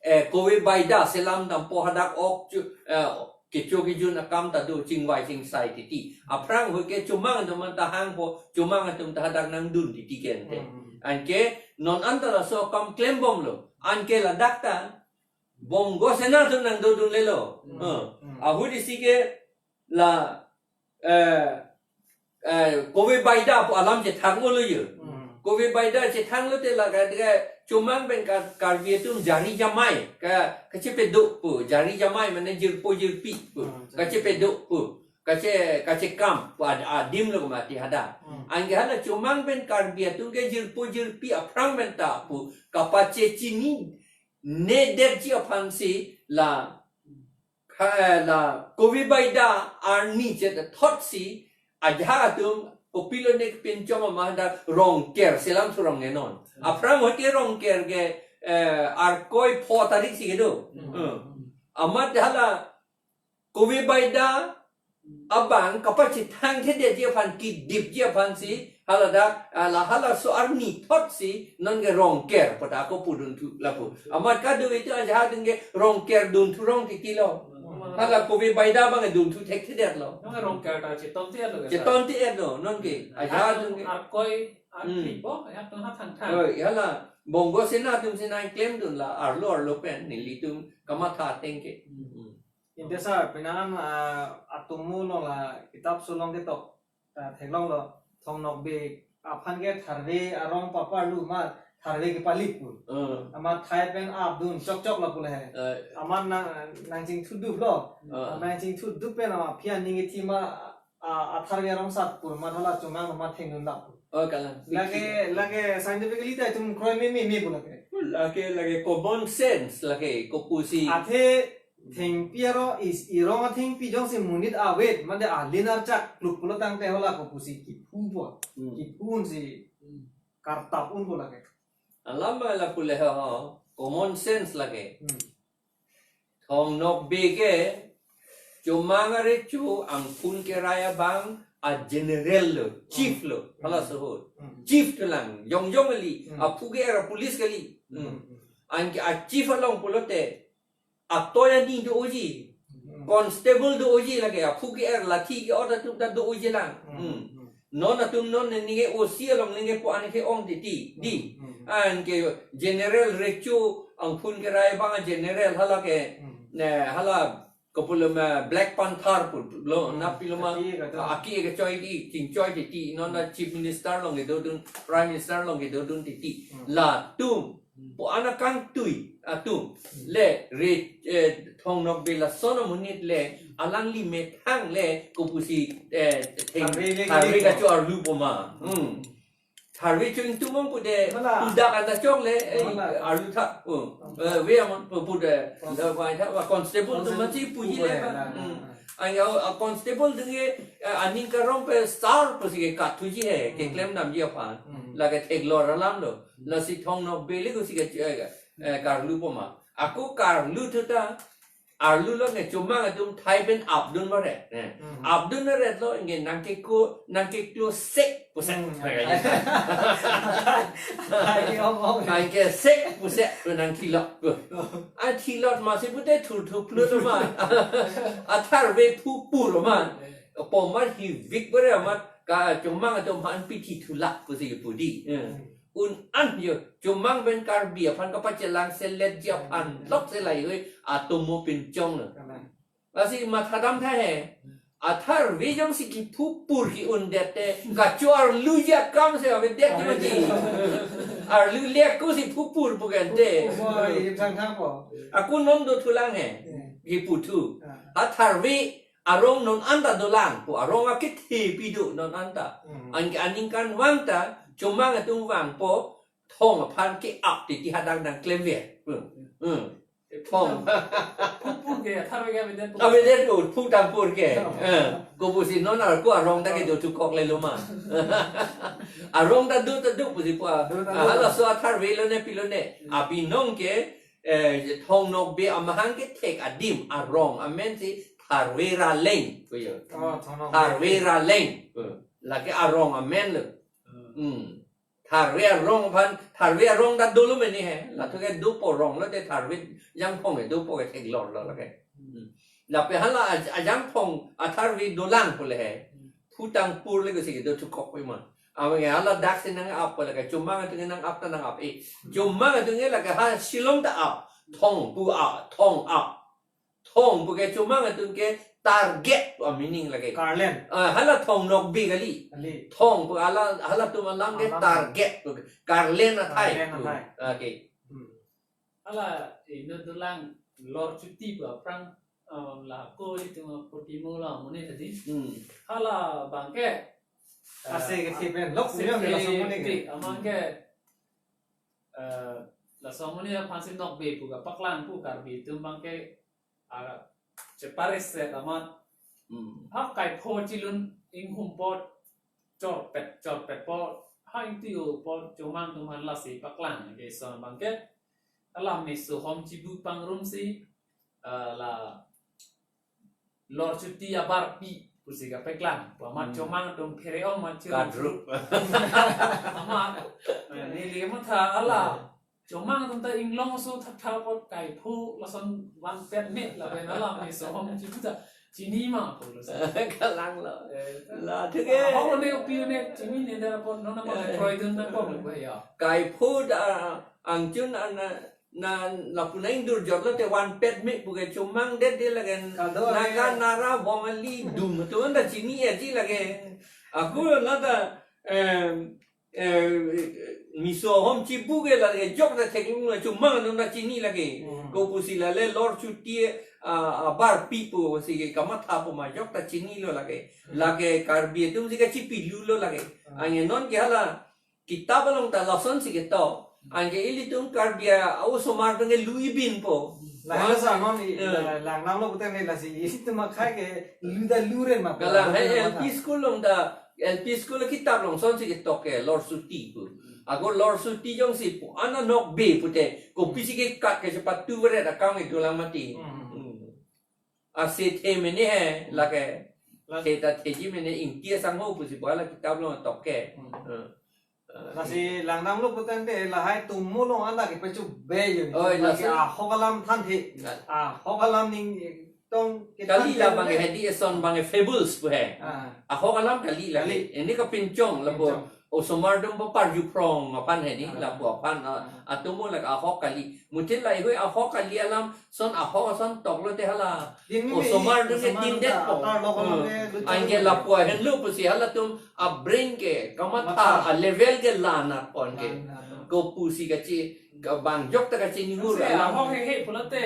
eh, kove baida selam dampo hadak ok chu, eh, kecho kejun akam ta do chingvai chingsai titi. Aphrang hui ke Chomang atum ta hangpo, Chomang atum ta hadak nangdun titi ke ante. Hmm. Anke non anta laso akam klembomlo. Anke ladak ta Bongo Sena atum nangdodun lelo. Hmm. Eh. Hmm. Ahut isi ke la, eh, eh, kove baida pu alam chethang-olo yo. Hmm. Kove baida chethanglote la ka, ka Chomang pen ka, Karbi atum jari jamai ka, kachepedo pu, jari jamai mane jirpo jirpi pu, hmm, jari, kachepedo pu. kache, kachekam pu ad-, adim lo mati hadak. Hmm. Anke hala Chomang pen Karbi atum ke jirpo jirpi aphrang pen ta pu kapachechininedetji aphansi la, kha-, la Kobe Baida arni chethotsi ajahak atum kopilo ne pinchong ama hadak Rongker selam surong ngenon. Hmm. Aphrang hote Rongker ke, eh, Arkoi pho tarik si kedo. Hmm. Hmm. Amat hala Kobe Baida abang kapachethangthedetji aphan, kidipji aphansi, haladak, ah, la halaso arni thotsi non ke Rongker pu ta ako pudun thu lapu. Amat kado itu ajahak atum ke Rongker dun thu rong titi lo. Hmm. Hala Kobe Baida abang dun thu thekthedetlo. Non Rongker ta cheton ti alo. Cheton ti alo, non ke. Ajahak atum ke. Arkoi, Arkoi Hmm. po, ya tong ha thang thang. Oh, hala Bongo Sena atumsi nangklemdun la, arlo arlo pen, nelitum kamatha ateng ke. Hmm. Hmm. Inte sir, penang, ah, atomo along la kitap so along ketok, ah, theklonglo, Thong Nokbe aphan ke Tharve arong paparlu ma Tharve kepali pu. Hmm. Amat thai pen apdun chokchok lapu le he. Eh. Amat nang, nangchingthuduplo. Hmm. Nangchingthudup pen amat aphi aning kethi ma, ah, a Tharve arong sat pu ma hala Chomang ma thengdun lap pu. Oh, kalang. Lake, lake scientifically ta itum kroi meme me pu lake. Lake, lake common sense lake, kopusi. Athe thengpi aro is irong athengpi jongsi monit avet, mane alin archak kluk pulo tangte hala kopusi kiphu po. Hmm. Kiphu unsi Hmm. kartap un pu lake. Alam ma lapu le ho, common sense lake. Hmm. Thong Nokbe ke Chomang arecho angphun kerai abang a general lo, chief lo, Hmm. halaso ahut. Hmm. Chief dolang, jongjong kali, Hmm. aphu ke-er police kali. Hmm. Hmm. Anke a chief along pulote, atoi ani doji, Hmm. constable doji lake, aphu ke-er lathi ke-ot atum ta doji lang. Hmm. Hmm. Hmm. Non atum non neke O C along neke po an ke-ong titi, di. Hmm. Hmm. Anke general recho angphun kerai abang a general hala ke, Hmm. ne, hala kopuloma Black Panther pu lo, Hmm. na piloma, Aki ke to. Aki kechoi di, chingchoi titi, non na Hmm. Chief Minister along kedodun, Prime Minister along kedodun titi. Hmm. Latum, Hmm. po ana kangtui atum, Hmm. le, re, eh, Thong Nokbe lason amonit le, alangli methang le, kopusi, eh, theng, Tharve le Tharve ke kacho-arlu po ma. Hmm. Hmm. Tharve chingthum mong pu de, Mala. Tudak anta chok le, eh, Mala. Arlu tha, oh, Oh. eh, ve amon pu, pu de, Oh. eh, vai tha, va constable atum Constable mati puji pu le, le na, na, Hmm. na. Ang ya, a constable atum ke, eh, aning karong pen star pusi ke kathuji he, Hmm. keklem damji aphan. Hmm. Lake theklong alam lo. Hmm. Lasi Thong Nokbe le kosi ke, eh, eh, karlu po ma. Ako karlu thu ta, arlu lo nge Chomang atum thai pen apdun mare. Eh. Hmm. Apdun mare lo nge nangkeko, nangkeklo sek pusi. Hmm. Nangkesek pusi, nangkilo. An thilot masi pute thurthuk lo ma. A Tharve phu pur ma. Pomat hivik bere amat ka Chomang atum aphan pithi thulak pusi pudi. Eh. Hmm. Un-an yo, Chomang pen Karbi aphan kapachelang seletji aphan lok se lahei atomo pinchong lo. Kalang. Lasi mathadam tha he. A Tharve jongsi kiphu pur ki-undet te, kacho-arluji akam si avedet mati. Arlu le ako si phu pur pu ke ante. Oi, thang thang po. Ako non dothulang he. Hmm. Kiphu thu. Ah. A Tharve arong non anta dolang pu, arong akethe pi do non anta. Hmm. Anke aningkanvang ta, Chomang atum vangpo, Thong aphan ke-ap titi hadak nangklemver. Hmm. Hmm. Thong. Phu pur ke, Tharve ke avedet. Avedet lo, phu tang pur ke. Oh. Eh, kopusi non ako arong ta kedo thukok le lo ma. Arong ta do ta do pusi pu a. Do ta do. Halaso a Tharve lo ne pilo ne. Hmm. Abinong ke, eh, Thong Nokbe amahang kethek adim arong amen si Tharve Raleng pu yo. Oh, Thong Nokbe. Tharve Raleng. Hmm. Lake arong amen lo. Hmm. Hmm. Tharve arong aphan, Tharve arong ta dolo meni he. Latum ke dopo rong lo te Tharve jangphong ke dopo ke theklong lo lake. Hmm. Lapen hala aj-, ajangphong a Tharve dolang pu le he. Phu tang pur le kosi kedo thukok pi ma. Amat ke hala dak si nang-ap pu lake Chomang atum ke nang-ap ta nang-ap e. Chomang atum ke lake ha Shillong ta ap. Thong pu ap, Thong ap. Thong pu ke Chomang atum ke target pu a meaning lake. Karlen. Ah, hala Thong Nokbe kali. Kali. Thong pu hala, halatum alam ke Alam. Target pu ke. Karlen athai Karlen pu. Athai. Okay. Hmm. Hala, eh, inut dolang lor chuti pu aphrang eh, la ko itum putimo la amonit hadi. Hmm. Hala abangke, eh, ase kethe pen lok ase punya ke lason amonit ke. Amang ke, eh, lason amonit aphansi nokbe pu kapaklang pu Karbi atum abangke, ah, chepares se amat. Hmm. Ha kaipho chilun inghum apot, chorpet, chorpet apot, ha ingtui apot, chomang atum aphan lasi paklang ke lason abangke. Hala meso hom chibu pangrumsi, eh, la Lorchuti abarpi pusi kapaklang. Pu amat, hmm, chomang atum phere-ong ma chiru. Kadrup. Amat, eh, neli matha hala. Hmm. Chomang atum ta Inglong aso thattha apot kaipho lason vanpet me lapen hala meso hom chibu ta chini ma pu lason. Kalang lo. Eh, la, thik ke. Ahok ne, kopi ne, chini ne dara apot non amat, eh, kroidun nangkok le ya. Kaipho ta angchun ana na lapu nang dur jot lote vanpet me pu ke chomang det de lake. Kado Naga, eh, Nara, Bongali dum atum ta chini aji lake. Ako la ta, em, eh, meso hom chibu ke lake jok ta theklong lo, chomang atum ta chini lake. Hmm. Ko pusi lale Lorchuti, ah, abarpi pusi ke kamatha pu ma jok ta chinilo lake. Hmm. Lake Karbi atum si kachipilulo lake. Hmm. Anke non ke hala kitap along ta lasonsi ketok. Anke ilitum Karbi a-osomar atum ke lui binpo. Lahelo sa non i, eh, la-, lang namlo pute ne lasi ilitum akhai ke lu ta lu ren ma. Kalang hai L P school along ta, L P school kitap along lasonsi ketok ke Lorchuti pu. Ako Lorchuti jongsi pu ana nokbe pute kopisi kekat ke chepatu beret akam itu lang mati. Hmm. Hmm. Ase the mene he lake. Las- The ta theji mene, ingti asangho pusi pu hala kitap along tok ke. Hmm. Eh. Lasi lang namlo putangte lahai tumo along anda ke pechu be yo. Oi, lasi ahok alam thanthe. Nah. Ahok alam ning tong ke kali thanthe la abang le. Hedi eson abang fables pu he. Ah. Ahok alam kali la. Kali. Ini kepinchong lapu. Pinchong. Osomar atum paparju phrong aphan hedi, ah, lapu aphan, ah, ah, atomo lake ahok kali. Muthin lahei ahok kali alam, son ahok ason toklo te hala. Din ni osomar atum ke osomar atum tindet ta po. Atar lok alam, hmm, ke luchang. Anke lapu ahenlo pusi halatum a-brain ke kamatha, matha, a-level ke la nat pon ke. La nat pon. Ko pusi kachi, kabang jok ta kachini hur. Kasi alam. Ahok hehe pulote,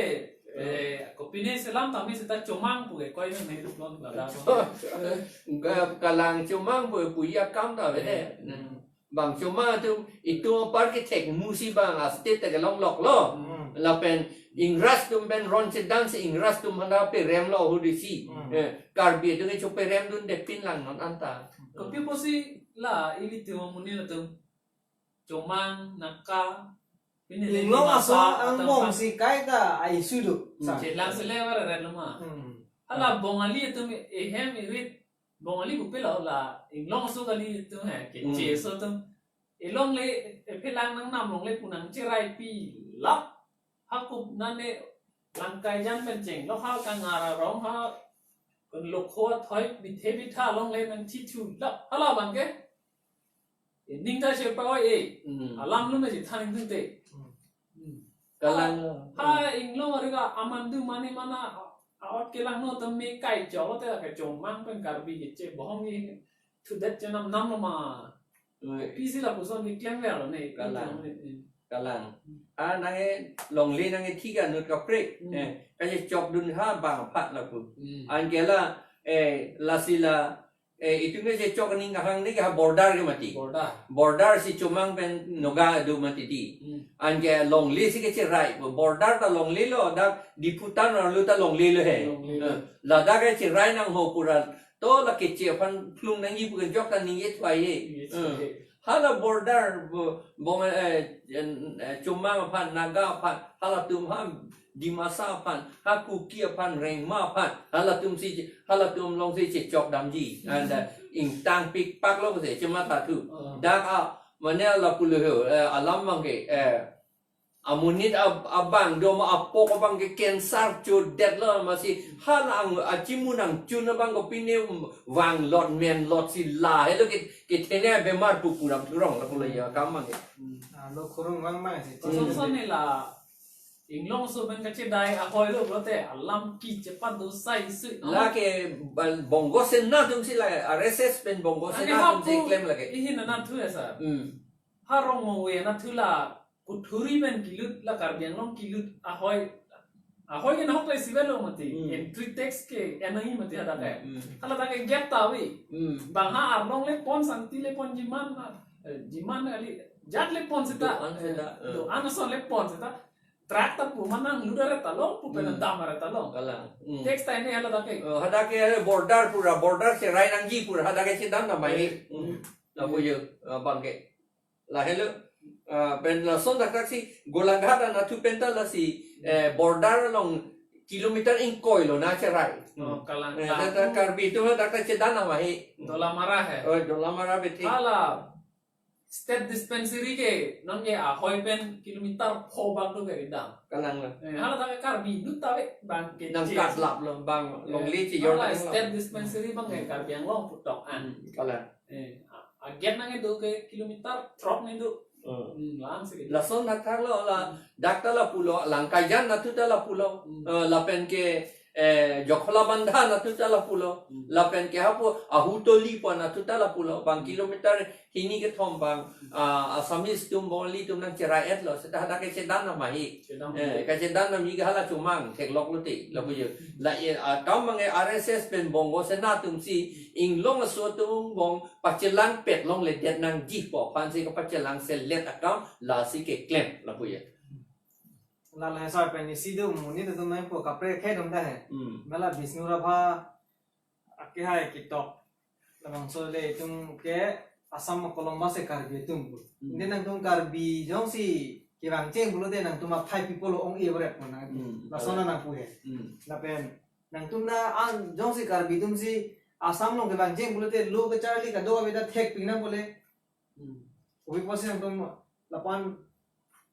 eh, kopine selam tame seta chomang pu ke koi me me lon lada. Ka-, kalang chomang pu, pu ya kam ta vede. Hmm. Bang chomang atum, itum apar kethek musi bang a-state ta kelong lok lo. Hmm. Lapen Ingras atum pen ron chedang si Ingras atum hana perem lo hudisi. Hmm. Eh, Karbi atum ke choperem dunde pin lang non anta. Kopi pusi la ilitum amonit atum chomang, Naga, pine le Inglong Dimasa aso atum angbong aphan si kaita a-issue do. Hmm. Sa. Chelang sele var ren loma. Hmm. Hala Bongali atum ehem irit Bongali bupe la la Inglong aso kali atum he, Keche, hmm, aso atum. Elongle, ephelang nangnam longle pu nangcheraipi lap. Hakup nane langkai jan pen chenglok ha kangar arong ha, pen lokho athoi bithe bitha longle nangchithu lap. Hala abang ke. Ening ta chepa-oi e. Hmm. Alam lo me si thaning tung te. Hmm. Hmm. Kalang. Ha, ha, Inglong ari ka amandu mane mana, a-, aot kelang no tame kai chok te ke chomang pen Karbi Keche bohong ni. Thu det chenam nam lo ma. Oi. Pisi lapuson ni klem ver lo ne. Kalang. Klem ver lo ne. Kalang. Hmm. Ha, nang e longle nang e thik anut kaprek. Hmm. Eh, kachechok dun ha bang aphan lapu. Hmm. Anke la, eh, lasi la, eh, itum kachechok ning kahang ni ke ha border ke mati. Border. Border si chomang pen Naga do mati di. Hmm. Anke longle si kacherai, border ta longle lo, dak Diphu town arlo ta longle lo he. Longle lo. Eh, ladak kacherai nangho puran. To la Keche aphan phlung nangji pu ke jok ta ningje thwai he. Ningje thwai he. Eh. Hala border bo-, bong, eh, eh, chomang aphan, Naga aphan, halatum ha Dimasa aphan, ha Kuki aphan, Rengma aphan, halatum si, halatum along si chechok damji. And, uh, ingtang pikpak lo pusi chematha thu. Oh. Dak a, mane lapu lo ho, eh, alam abang ke, eh, amonit ab-, abang, doma apok abang ke cancer chodet lo masi, hala ang, achimu nangchun abang kopine, um, vanglot menlot si lahelo ke, kethene bemar pu puram thurong lapu lo ya kam abang ke. Hmm. Ah, lo khurung vang ma si. Ason son ne la Inglong aso pen kachedai ahoi lo pulote alam ki chepat do sai sui. Lake bal-, Bongo Sena atum si la, R S S pen Bongo Sena atum si klem lake. Ihin anat thu ya sir. Hmm. Ha Rongmongve anat thu la Kuthuri pen kilut la Karbi Anglong kilut ahoi. Ahoi ke nahok le sivel lo mati. Hmm. Entry tax ke N I mati hadak ke. Hmm. Hala dak ke gap ta ave. Hmm. Bang ha arlong le pon, sangti le pon, jiman na, eh, jiman ali jat le pon seta. Do-an seta. Eh, do-an ason le pon seta. Truck ta pu manang ludar ta long, pu pen Hmm. dam ta long. Kalang. Hmm. Tax ta ini hala dak ke. Oh, hadak ke border pura, border cherai nangji pura, hadak ke chedan nama he. Eh. Hmm. Lapu yo, ah, bang ke. Lahelo, ah, pen lason dak dak si Golaghat anatthu pen ta lasi, eh, border along kilometer ingkoi lo na cherai. Oh, kalang. Eh, kalang. Dak, dak Karbi atum dak ta chedan nama he. Dolamara he. Oh, Dolamara bete. Hala state dispensary ke non ke ahoi pen kilometer pho bak do ke dam. Kalang lo. Eh, hala ta Karbi dut ta ve bang ke Nang che. Kat lap lo bang longle Eh, chi yor hala ta state lo. Dispensary bang ke Hmm. Karbi Anglong putok an. Hmm, kalang. Eh, a-, agen nang do ke kilometer throk ni do. Hmm. Hmm, lang si ke. Lason dak thar lo la, Hmm. dak ta lapu lo, Langkaijan anatthu ta lapu lo. Hmm. Eh, lapen ke, eh, Jakhalabandha anatthu ta lapu lo. Hmm. Lapen ke hapu Ahutoli pu anatthu ta lapu lo. Bang Hmm. kilometer hini kethom bang, Hmm. ah, Assamese atum Bongali atum nang cherai et lo. Seta hadak ke chedan nama he. Chedan Eh, nama. Kachedan nama he ke hala chomang, theklok lote, lapu yo. Hmm. La, eh, akam bang ke R S S pen Bongo Sena atum si, inglong aso atum angbong pachelang pet longledet nangji pu aphan si kapachelang selet akam lasi keklem lapu ya. Lale sar pen isi do monit atum nangpo kapre khei dong ta he. Hmm. Mela Bisnu Rabha ake hai kitok. Labangso le itum ke Assam akolong base Karbi atum pu. Hmm. Inde nangtum Karbi jongsi kevang cheng pulote nangtum athai people ong-e bret pu nang. Hmm. Lason nangpu he. Hmm. Lapen nangtum na an jongsi Karbi atum si Assam along kevang cheng pulote lo kacharli kado-an ta thek ping nang pule. Hmm. Obi pusi nangtum lapu-an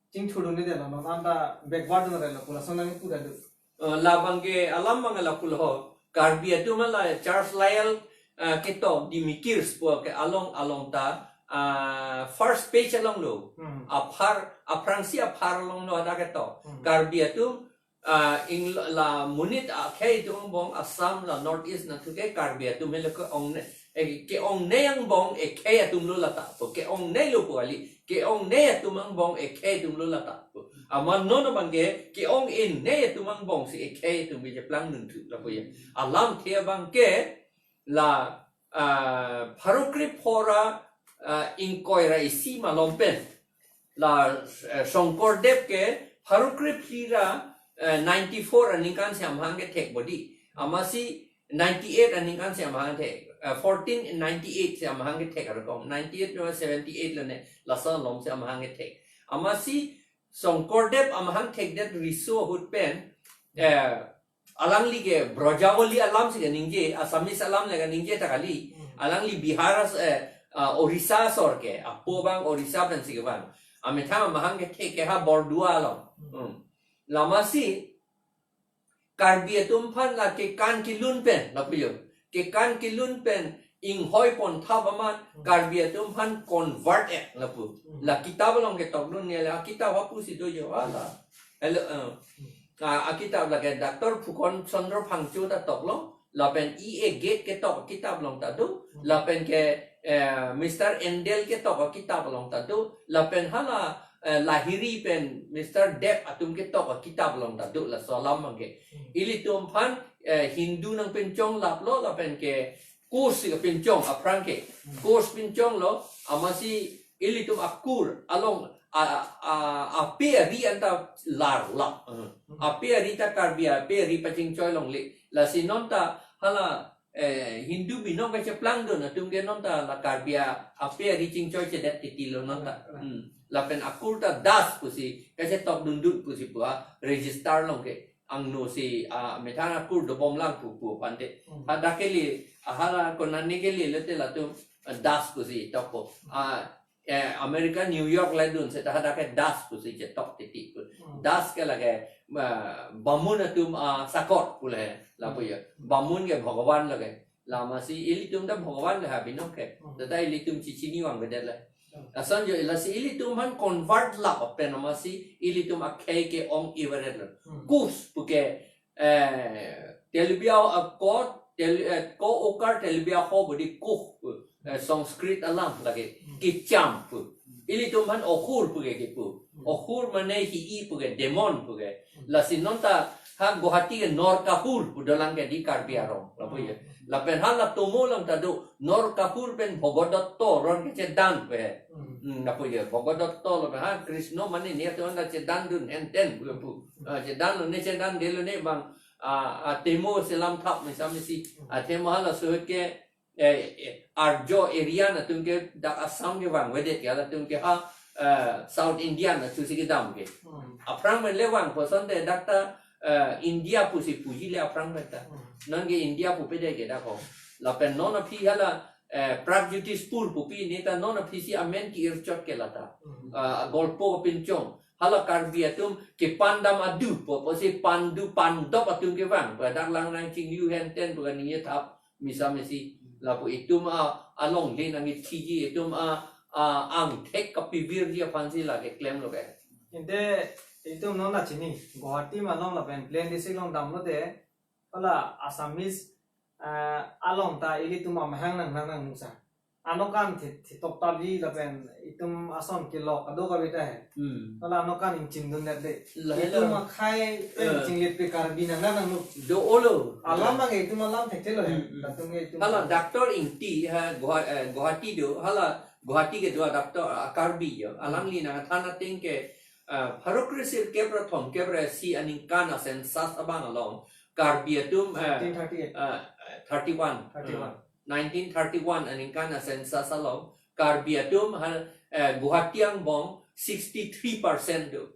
chingthur dunde lo, non anta backward dunde lo, pu lason nang pu dadu. Eh, labang ke alam bang lapu lo, Karbi atum la Charles Lyall, eh, ketok The Mikirs pu ke along along ta, ah, first page along lo. Hmm. Aphar, aphrangsi aphar along lo hadak ketok. Hmm. Karbi atum ah, ing la monit akhei atum angbong Assam la North East anatthu ke Karbi atum helo ke-ongnei, eh, ke-ongnei angbong ekhei atum lo lata pu, ke-ongnei lo pu kali, ke-ongnei atum angbong ekhei atum lo lata pu. Amat non abang ke ke-ong-enei atum angbong si ekhei atum bi cheplang dunthu lapu ya. Alamthe abang ke la, ah, pharo kre pho ra, ah, ingkoi ra isi malom pen. La, eh, Shankardev ke pharo kre phli ra, eh, ninety-four aningkan si amahang kethek bodi. Amatsi ninety-eight aningkan si amahang thek. Eh, fourteen ninety-eight si amahang kethek arokom. Ninety-eight lo seventy-eight lo ne, lason alom si amahang kethek. Amatsi Shankardev amahang thekdet riso ahut pen, eh, alangli ke Brajavali alam si kaningje, Assamese alam le kaningje ta kali. Hmm. Alangli Bihar as-, eh, ah, Orissa asor ke, apo abang Orissa pen si kevang. Amethang amahang kethek ke ha Bordua along. Hmm. Hmm. Lamasi Karbi atum aphan la kekan kelun pen, lapu yo. Kekan kelun pen inghoi pon thap amat Hmm. Karbi atum aphan convert-et lapu. Hmm. La kitab along ketok dun ne la kitab hapu si do yo hala. Hello, eh. Hmm. Ah, akitab lake Doctor Phukan Chandra Phangcho ta toklo, lapen E A Gate ketok kitab along ta do, Hmm. lapen ke, eh, Mister Endel ketok kitab along ta do, lapen hala, eh, Lahiri pen Mister Deb atum ketok kitab along ta do, laso alam abang ke. Hmm. Ilitum aphan, eh, Hindu nangpinchong laplo, lapen ke Kurs si kapinchong aphrang ke. Hmm. Kurs pinchong lo, amatsi ilitum akur along, a, a, a, ape ari anta lar la. Hmm. Hmm. Ape ari ta Karbi ape ari pachingchoi longle. Lasi non ta hala, eh, Hindu binong kacheplang dun atum ke non ta la Karbi a, ape ari chingchoi chedet titi lo non ta. Right, right. Hmm. Lapen akur ta Das pusi, kachetok dundun pusi pu a register along ke. Angno si, ah, methang akur dobom lang pu pu aphan te. Hmm. Hadak kali, ah, hala konani kali lote latum, ah, Das pusi tokpo. Ah, eh, America New York ledun seta hadak ke Das pusi chetok titi pu. Hmm. Das ke lake, ah, Bamun atum, ah, sakot pule lapu ya. Hmm. Bamun ke Bhagavan lake. Lamasi ilitum ta Bhagavan le ha binong ke. Hmm. Tata ilitum chichini vangvedet le. Hmm. Lason jo lasi ilitum aphan convert lap pen amatsi ilitum akhei ke-ong-e veret lo. Hmm. Kurs puke, eh, Telugu a ko, Tel-, eh, ko okar Telugu ho bodi kuh, eh, Sanskrit alam lake. Hmm. Kecham pu. Hmm. Ilitum aphan ohur puke kipu. Hmm. Ohur mane hi-i puke, demon puke. Hmm. Lasi non ta ha Guwahati ke Norkahur pu dolang ke di Karbi arong. Lapu ya. Hmm. Lapen ha la tomo alam ta do Norkahur pen Bhogodotto ron kechedan pu he. Hmm. Hmm, lapu ya. Bhogodotto lapen ha Krishna mane ni atu anda chedan dun henten pu pu. Ah, chedan lo ne chedan de lo ne bang, ah, ah, temo selam thap mesa mesi. Hmm. Ah, temo ha laso ke eh, eh, Arjo Aryan atum ke dak Assam kevang avedet ke halatum ke ha, eh, South Indian atum si kedam ke. Hmm. Aphrang pen le vangpo asonte dak ta, eh, India pusi puji le aphrang pen ta. Hmm. Non ke India pupe det ke dak ho. Lapen non aphi hala, eh, Pragjyotishpur pupi ne ta non aphi si amen ki-ir chot ke lata. Hmm. Ah, golpo pinchong. Hala Karbi atum kepandam adu po, pusi pandu pandop atum kevang. Dak langnang chinglu henten pu kani ye thap mesa mesi. Lapu itum a, alongle nangkethiji, itum a, a, angthek kapivirji aphansi lake klemlo ke. Ante itum non la chini, Guwahati malom lapen plain district along damlote, hala Assamese, eh, along ta ilitum amahang nang nang nang musa. Anokan thi, thitoktarji lapen itum ason kelok ado kave ta he. Hmm. Hala anokan ingchindundet de. Lahelo. Itum akhei pen, eh, chinglitpi Karbi nang nang nang nuk. Do-olo. Alam abang itum alam thekthelo he. Hmm, hmm. Latum ke itum. Hala Doctor Ingti ha Guwa-, eh, Guwahati do. Hala Guwahati kedo a doctor, ah, Karbi jo. Alangli nangthan ateng ke, ah, pharo kre sirkep ra thomkep ra isi aningkan a census abang along Karbi atum, eh, nineteen thirty-eight. Eh, thirty-one. Thirty-one. Eh, nineteen thirty-one aningkan a census along Karbi atum ha, eh, Guwahati angbong sixty-three percent do.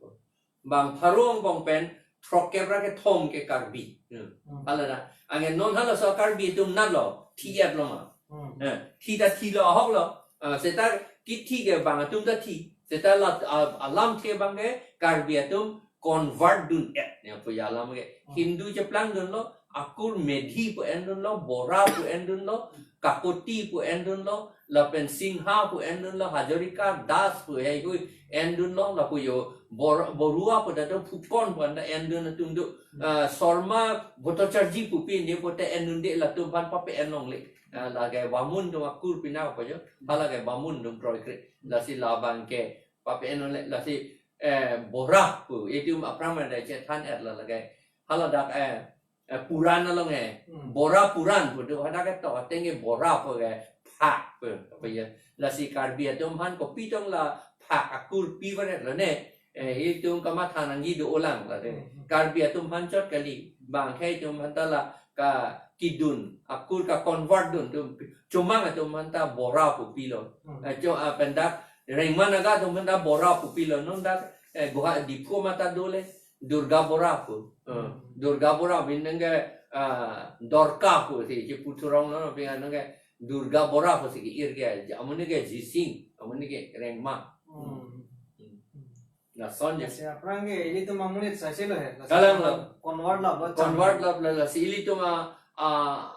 Bang pharo angbong pen throkkep ra kethom ke Karbi. Hmm. Hmm. Hala na. Anke non halaso Karbi atum natlo, thi-etlo ma. Hmm. Eh, thi ta thilo ahoklo. Ah, seta kithi ke bang atum ta thi. Seta la, ah, alamthe abang ke Karbi atum convert dun-et ne pu ya alam ke. Hmm. Hindu cheplangdunlo, akur Medhi pu endunlo, Bora pu endunlo, Kakoti pu endunlo, lapen Singha pu endunlo, Hazarika, Das pu heihui endunlo, lapu jo Bor-, Borua pu ta do Phukon pu anda endun atum do. Hmm. Ah, Sharma Bhattacharjee pupi ne pote endunde latum aphan pape-en longle. Ah, lake Bamun atum akur pina pu jo, hala ke Bamun atum kroikre. Lasi labang ke pape-en longle, lasi, eh, Bora pu, itum aphrang pen chethan-etlo lake. Hala dak, eh, eh, Puran along he. Hmm. Bora Puran pu do, hadak ketok ateng ke Bora pu ke phak pu, apa ya. Lasi Karbi atum aphan kopi tong la phak akur pivaretlo ne. Eh, itum kamatha nangji do-olang la de. Hmm. Karbi atum aphan chot kali. Bang akhei atum aphan ta la ka kedun, akur ka-convert dun atum. Chomang atum aphan ta Bora pu pilo. Hmm. Eh, cho, ah, pendak Rengma Naga atum aphan ta Bora pu pilo. Non dak, eh, Guwa-, Diphu mata dole. Durga Bora pu. Eh, hmm. Durga Bora bin nang ke, ah, Dorka pu si, si puthurong non, pingan nang ke Durga Bora pu si ke-ir ke, amonit ke Jising, amonit ke Rengma. Hmm. Hmm. Lason ya. Lasi aphrang ke, ilitum amonit saiselo he. Lasi kalang lo. Convert laplo. Convert laplo, lasi ilitum a, a,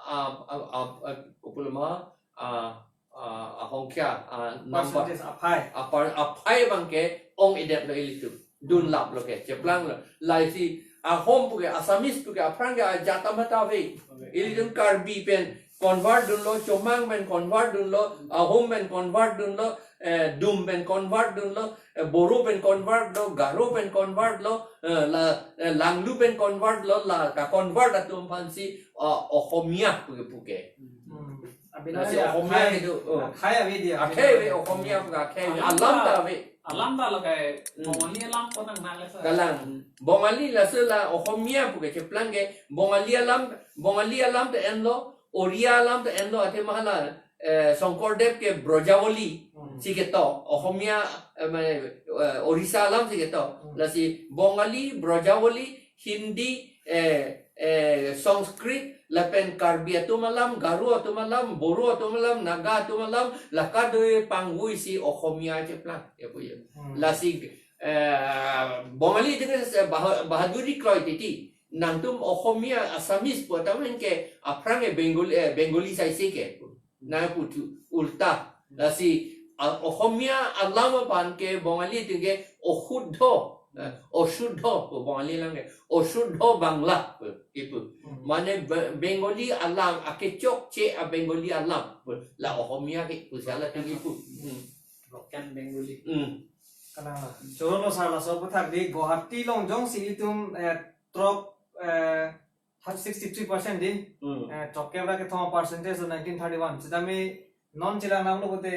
a, a, a, a, kopuloma, a, a, ahongkia, a, number. Percentage aphai. Apar, aphai abang ke ong-edetlo ilitum. Dunlaplo ke, cheplanglo. Lasi Ahom puke, Assamese puke, aphrang ke ajat amat ave. Ilitum Karbi pen convert dunlo, Chomang pen convert dunlo, Ahom pen convert dunlo, eh, Dum pen convert dunlo, eh, Boro pen convert lo, Garo pen convert lo, eh, la, eh, Langlu pen convert lo, la ka-convert atum aphansi, ah, Ohomia puke puke. Hmm. Abinaya lasi Ohomia akhai, itu, oh. Akhai ave dia. Akhai ave, Ohomia puke akhai ave. Alam alam ta, ta ave. Alam ta lo kai, hmm, Bongali alam ko nang nang le sa. Kalang. Bongali laso la Ohomia puke cheplang ke, Bongali alam, Bongali alam ta enlo, Oriya alam ta enlo, athema hala, eh, Shonkordev ke Brajavali, hmm, si ketok, Ohomia, eh, mane, eh, Orissa alam si ketok. Hmm. Lasi Bongali, Brajavali, Hindi, eh, eh, Sanskrit, lapen Karbi atum alam, Garo atum alam, Boro atum alam, Naga atum alam, la kadokave pangvuisi Ohomia cheplang, ya pu ya. Hmm. Lasi, eh, Bongali dengan se-, bah-, bahaduri kroi titi. Nangtum Ohomia, Assamese pu atum ke aphrang ke Bengali, eh, Bengali saisi ke. Nangputhu ulta. Lasi, ah, Ohomia alam aphan ke Bongali atum ke oshuddho. Eh, oshuddho pu Bongali alam ke. Oshuddho Bangla pu, ipu. Hmm. Mane Be-, Bengali alam, akechokche a-Bengali alam pu. La Ohomia ke pu si halatum ipu. Hmm. Can Bengali. Hmm. Kalang la. Choro lo sir, laso aputhak di Guwahati along jongsi itum, eh, throk, eh, sixty-three percent di. Hmm. Eh, throk kep ra kethom percentage lo nineteen thirty-one. Sitame non chelang nanglo pute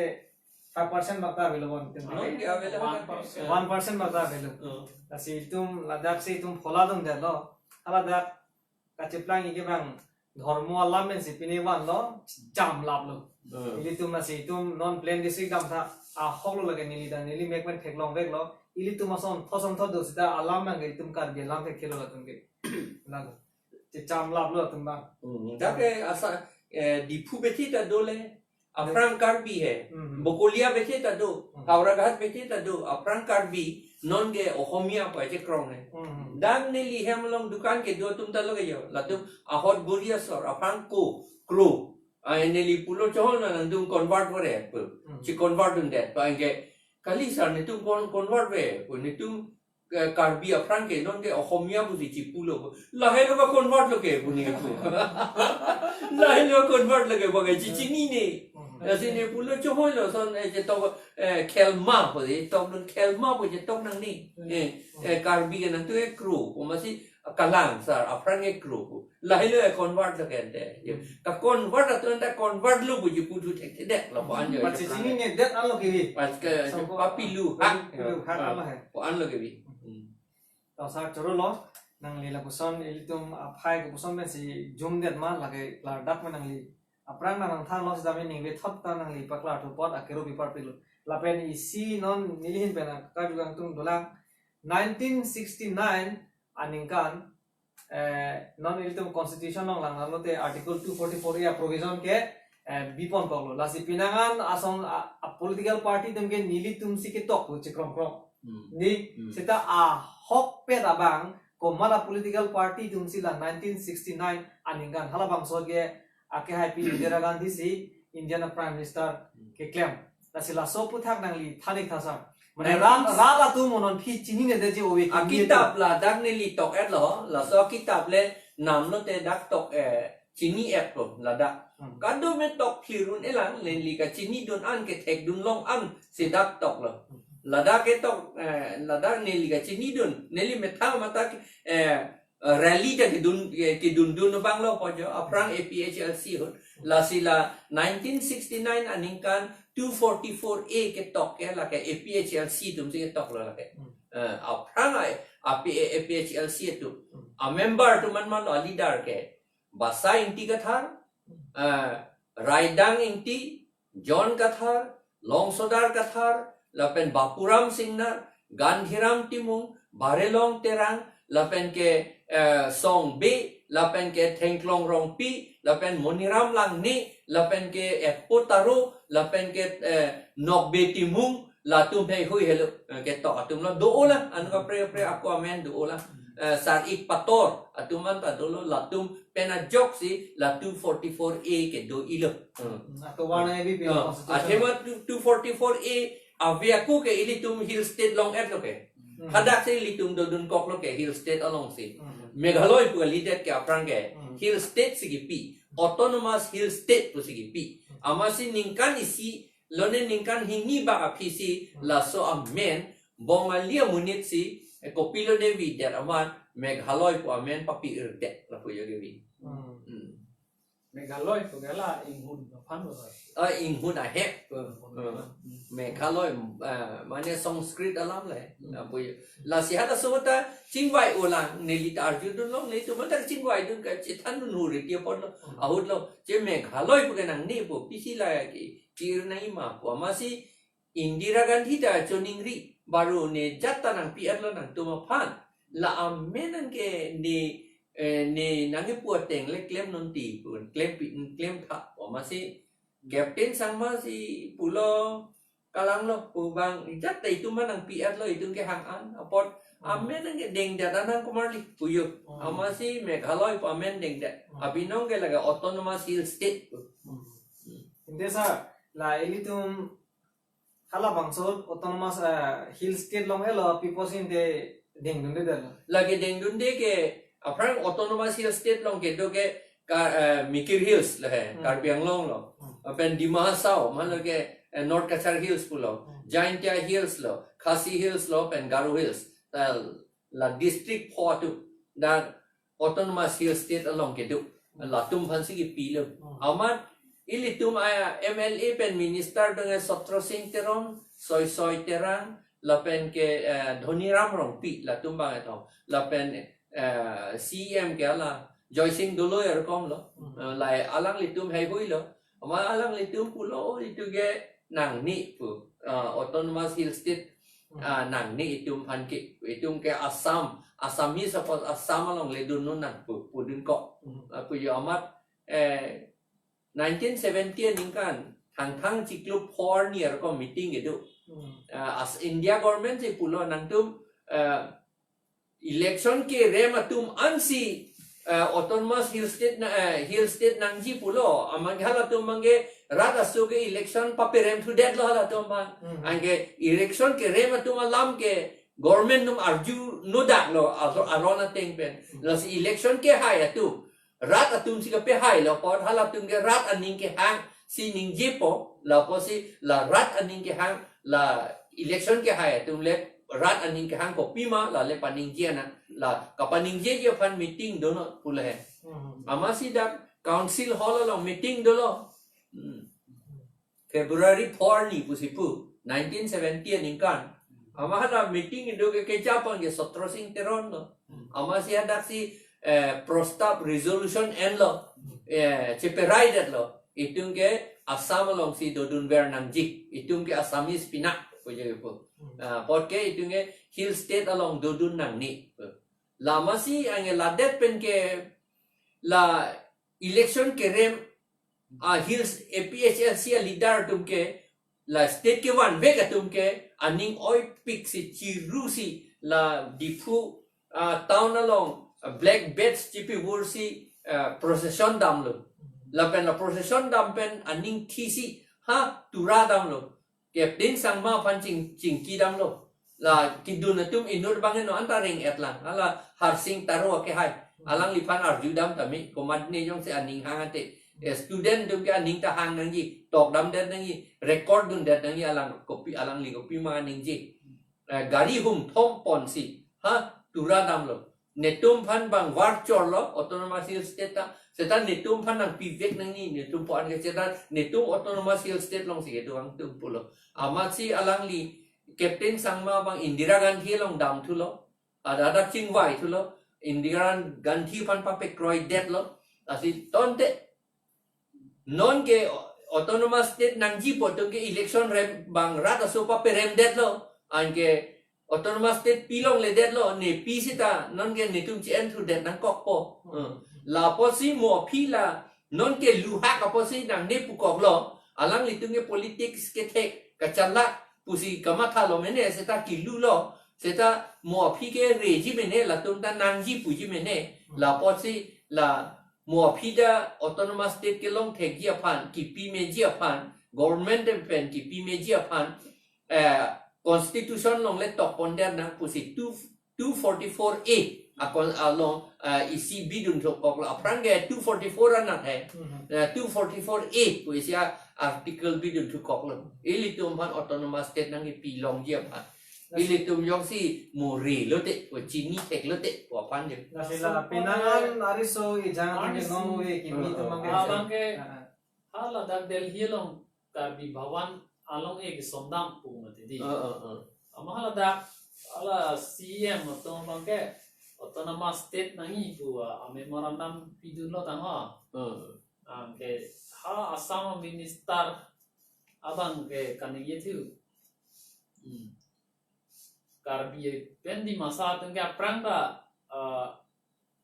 five percent bak ta avelo bon. Non ke avelo. One percent. One percent bak ta avelo. Hmm. Lasi itum ladak si itum phola dun det lo. Haladak kacheplang ike bang dhormo alam pensi pine vanlo, cham laplo. Hmm. Ilitum lasi itum non plain district dam tha, ahok lo lake neli dan neli mek pen theklong veklo. Ilitum ason thosong thot do sita alam bang ke itum Karbi alam thekthe lo latum ke. Lalu. Checham laplo atum bang. Hmm. Dak ke asa, eh, Diphu bethi ta do le. Aphrang Karbi he. Hmm. Bokolia bethi ta do. Hmm. Howraghat bethi ta do. Aphrang Karbi, non ke Ohomia pa chekrong he. Hmm. Dak neli hem along dukan kedo atum ta lo ke jo. Latum ahut buri asor, aphrang ko, kro. Ai neli pulo chohon na nangtum convert vore pu. Hmm. Chi convert un det. Pa anke kali sir netum kon convert ve pu, netum, eh, Karbi aphrang ke non ke Ohomia pusi chipulo. Lahelo ka convert lo ke pu ne pu. Lahelo convert lo ke bang ke chichinine. Hmm. Lasi ne pulo chohoi lo son, eh, chetok, eh, khelma pu, chetok dun khelma pu chetok nangne. Hmm. Eh, eh, Karbi ke nangtum ke kro. Pu masi kalang sir, aphrang ke kro pu. Lahelo e convert lo ke ante. Hmm. Ka convert atum ante convert lo pu ji pu thu thekthedet lo pu an jo. Pachichinine det anlo kevi. Pas ke songko papilu hak. Papilu hak anlo he. Pu anlo kevi. Hmm. To sir choro lo, nangli lapuson ilitum aphai kopuson pensi jum det ma lake klardak ma nangli. Aphrang nang nangthan lo sitame ningve thot ta nangli paklar thu apot akero pi parpilo. Lapen isi non neli ahin pen akar dugang tung dolang nineteen sixty-nine aningkan, eh, non ilitum constitution along lang nanglote article two forty-four A provision ke, eh, bipon koklo. Lasi pinangan ason a, a political party atum ke nelitum si ketok lo chekrong krong. Hmm. Ni, hmm, seta ahokpet abang, komat a political party atum si la nineteen sixty-nine aningkan halabangso ke akehaipi Indira Gandhi si Indian Prime Minister, hmm, keklem. Lasi laso aputhak nangli than-ik tha sir. Mane nineteen rat, rat atum mo non phi chinine det je ove ke akitab ladak neli tok-et lo, laso akitab le namlo te dak tok, eh, chini-et lo ladak. Hmm. Kado me tok phlir un-e lang, neli kachini dun an kethek dun long an si dak tok lo. Hmm. Ladak ketok, eh, ladak neli kachini dun, neli methang mata ke, eh, rally ta kedun, eh, kedun dun abang lo pu jo, aphrang A P H L C ahut. Lasi la nineteen sixty-nine aningkan two forty-four A ketok ke lake A P H L C atum si ketok lo lake. Hmm. Eh, aphrang ai, A P, A P H L C atum. Hmm. A member atum man man lo, a leader ke. Basa Ingti Kathar, eh, Raidang Ingti, John Kathar, Longsodar Kathar, lapen Bapuram Singnar, Gandhiram Timung, Barelong Terang, lapen ke, eh, Song Bey, lapen ke Thengklong Rongpi, lapen Moniram Langne, lapen ke Epo Taro, lapen ke, eh, Nokbe Timung, latum heihui helo, eh, ketok atum lo do-o la, anke kaprek kaprek ako amen do-o la. Eh, Sar-ik Pator atum anta dolo, latum pen ajoksi la two forty-four A kedo-i lo. Hmm. Hmm, atovar nangkepi, ah, constitution. Athema two, two forty-four A ave ako ke ilitum Hill State long-et lo ke. Hmm. Hadak si ilitum dodun kok lo ke Hill State along si. Hmm. Meghalaya pu kalidet ke aphrang ke. Hmm. Hill State si kipi. Autonomous Hill State pusi kipi. Hmm. Amatsi ningkan isi, lone ningkan hini bak aphi si, hmm, laso amen Bongali amonit si, eh, kopilo ne videt amat Meghalaya pu amen papi-irdet lapu jo kevi. Hmm. Hmm. Meghalaya pu ke la inghun aphan lo. Ah, inghun ahek pu. Inghun, hmm, aphan. Hmm. Meghalaya, eh, mane Sanskrit alam le. Hmm. Lapu jo. Lasi halaso ta chingvai-o lang, neli ta arju dun long, nelitum ta chingvai dun kachethan dun huri ti apot lo. Hmm. Ahut lo, che Meghalaya pu ke nangne pu, pisi la ke, kir nangji ma pu, amatsi Indira Gandhi ta choningri, baru ne jat ta nangpi-et lo nangtum aphan. La amen anke ne, eh, ne nangkepu ateng le klem non ti, klem pi, klem tha. Amatsi Captain Sangma si pulo kalang lo, pu bang jat ta itum ma nangpi-et lo, itum ke hang an, apot, hmm, amen anke dengdet anang komarli pu jo. Hmm. Amatsi Meghalaya pu amen dengdet. Hmm. Abinong ke lake Autonomous Hill State pu. Hmm. Hmm. Ante sir, la ilitum halabangso Autonomous, eh, Hill State long-et lo, pi apotsi ante dengdunde det lo. Lake dengdunde ke, aphrang Autonomous Hill State long kedo ke ka, eh, Mikir Hills lo he, hmm, Karbi Anglong lo. Hmm. Lapen Dima Hasao, man lo ke, North Cachar Hills pulo, Jaintia Hills lo, Khasi Hills lo, pen Garo Hills. Ta la district pho atum dak Autonomous Hill State along kedo. Latum aphansi kepilo. Amat ilitum a M L A pen minister dong Sotro Sing Teron, Soisoi Terang, lapen ke, eh, Dhoniram Rongpi, latum bang etong. Lapen, eh, C E M ke hala Joysing Doloi arkom lo. Eh, lai alanglitum heihui lo. Amat alanglitum pulo, itum ke nangne pu, ah, Autonomous Hill State, ah, nangne itum aphan ke, itum ke Assam, Assamese apot Assam along ledun nang pu, pudun kok. Ah, pujo amat, eh, nineteen seventy aningkan, Thangthang chiklo pho arni arkom meeting kedo. Ah, as India government si pulo nangtum, eh, election kerem atum ansi, eh, Autonomous Hill State na, eh, Hill State nangji pulo, amat halatum abangke rat aso ke election paperem thudetlo halatum abang. Anke election kerem atum alam ke government atum arju nodak lo, aro-, aron ateng pen. Lasi election kehai atum, rat atum si kapehai lo apot halatum ke rat aning kehang si ningjepo, lapusi la rat aning kehang, la election kehai atum le rat aning kehang kopima, la le paningje nang, la kapaningjeji aphan meeting donon pulo he. Amatsi dak council hall along meeting dolo. Hmm. February pho arni pusi pu, nineteen seventy aningkan. Amat hala meeting kedo ke kejapan ke Sotro Sing Teron lo. Amatsi hadaksi, eh, prostab resolution enlo. Eh, cheperai detlo. Itum ke Assam alongsi dodunver nangji. Itum ke Assamese pinak pujo pu. Ah, apot ke itum ke Hill State along dodun nangne. La amatsi anke ladet pen ke la election kerem a Hills A P H L C aleader atum ke, la state kevanvek atum ke aning oipik si chiru si la Diphu, ah, town along, ah, black badge chipivur si, ah, procession damlo. Lapen la procession dam pen aning thisi ha tura damlo. Captain Sangma aphan ching, chingki damlo. La kedun atum inut abang no anta ring-et lang. Hala Harsing Taro akehai. Alangliphan arju dam tame, komatne jongsi aning hang ate. Eh, student atum ke aning ta hang nangji, tok damdet nangji, record dundet nangji, alang kopi, alangli kopima ningje. Eh, gari hum thom ponsi ha tura damlo. Netum aphan bang var chorlo, Autonomous Hill State ta, seta netum aphan nangpivek nangne, netum aphan ke seta netum Autonomous Hill State alongsi kedo hang tum pulo. Amatsi alangli Captain Sangma abang Indira Gandhi along damthulo, ada ada chingvaithulo, Indira Gandhi aphan papekroidetlo, lasi tonte non ke Autonomous State nangjipo atum ke election rem bang rat aso paperemdetlo, anke Autonomous State pilongledetlo, ne pi seta non ke netum che-en thudet nangkokpo. Hmm. Lapusi mo aphi la non ke luhak apusi nangne pukoklo, alanglitum ke politics kethek kachalak pusi kamathalo mene, seta kilulo, seta mo aphi ke reji mene, latum ta nangji puji mene, lapusi la mo aphi ta Autonomous State kelong thekji aphan, kipi meji aphan, government pen kipi meji aphan, eh, constitution along le tokpondet nang pusi two, two forty-four A akon along, eh, isi bidun thukoklo, aphrang ke two forty-four anat he. Mhm. Eh, two forty-four A pu isi a-article bidun thukoklo. Ilitum aphan Autonomous State nangkipilongji aphan. Ilitum jongsi morelo te, ko chini theklo te, ko aphan je. Lasi la penang an ariso ejang atum ke non we kimi atum abang ke. Ah, ah. Hala dak Delhi along Karbi Bhawan along e kesondam pu mati di. Ah, ah, ah. Amat hala dak hala C E M atum abang ke Autonomous State nangji pu a memorandum pidunlo tangho. Ah. Anke ha Assam minister abang ke kaningje thu. Hmm. Karbi pen Dimasa atum ke aphrang ta, eh,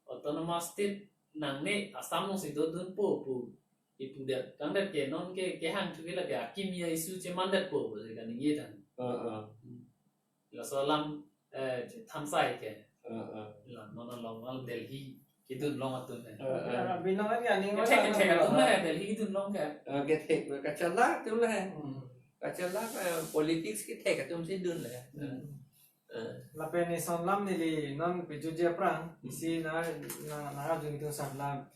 Autonomous State nangne, Assam alongsi dodunpo pu ipudet. Tangdet ke non ke kehang thu ke lake akimi a-issue chemandetpo pu kaningje tang. Ah, ah. Hmm. Laso alam, eh, thangsai ke. Ah, ah. La non along al Delhi kedun long atum he. Ah, ah. Binong an ya ning kethek, kethek atum he, Delhi kedun long ke. Ah, kethek, kachalak atum he. Hmm. Kachalak, eh, politics kethek atum si dunle. Hmm. Eh. Lapen ison lam neli non pejutji aphrang, hmm, isi na, na, na jung itu sarlam.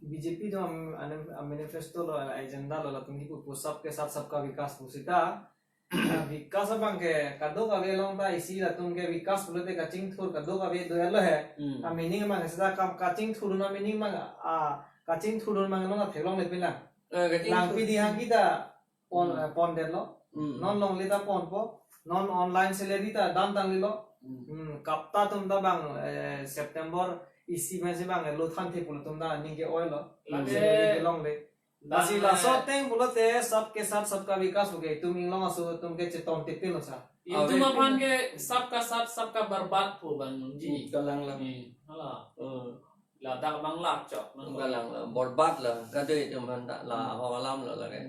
B J P atum am-, anem-, am manifesto lo, agenda lo, latum kipu pu sabke saath sabka vikas pu seta. Ah, vikas abang ke kadokave along ta isi latum ke vikas pulote kachingthur kadokave do lo he. Hmm. A meaning abang seta kam kachingthur na meaning abang, ah, kachingthur abang lo na theklongle pila. Eh, kachingthur. Langpi di hang kita pon, Hmm. eh, pondetlo. Hmm. Non longle ta ponpo. Non online salary ta damtanglo. Hmm. Hmm, kapta atum ta abang, eh, September isi masi abang, eh, lo thanthe pulo atum ta aning ke-oi lo. Hmm. Salary kelongle. Lasi Bang, laso eh, ateng pulote sabke saath sabka vikas puke itum inglong aso atum ke cheton tipin lo sa. Itum Ave. aphan ke sabka saath sabka barbad pu abang nunji. Hmm, kalang lang. Hmm, hala. Hmm. Ladak abang lak chok, nang Kalang lang. Barbad la. Kado itum aphan ta la Hmm. ho alam lo lake.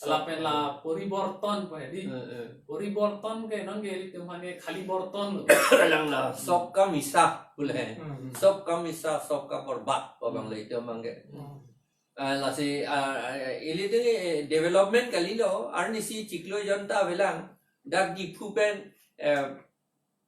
Lapen la poriborton pu he di. Eh, eh. Poriborton ke non ke itum aphan ke khali borton lo. Kalang la. Sabka misa pule. Hmm. Sabka misa, sabka barbad pu abang Hmm. le itum abang ke. Hmm. Ah, lasi, ah, ah, ilitum, eh, development kalilo, arnisi chiklo jonta avelang, dak Diphu pen, eh,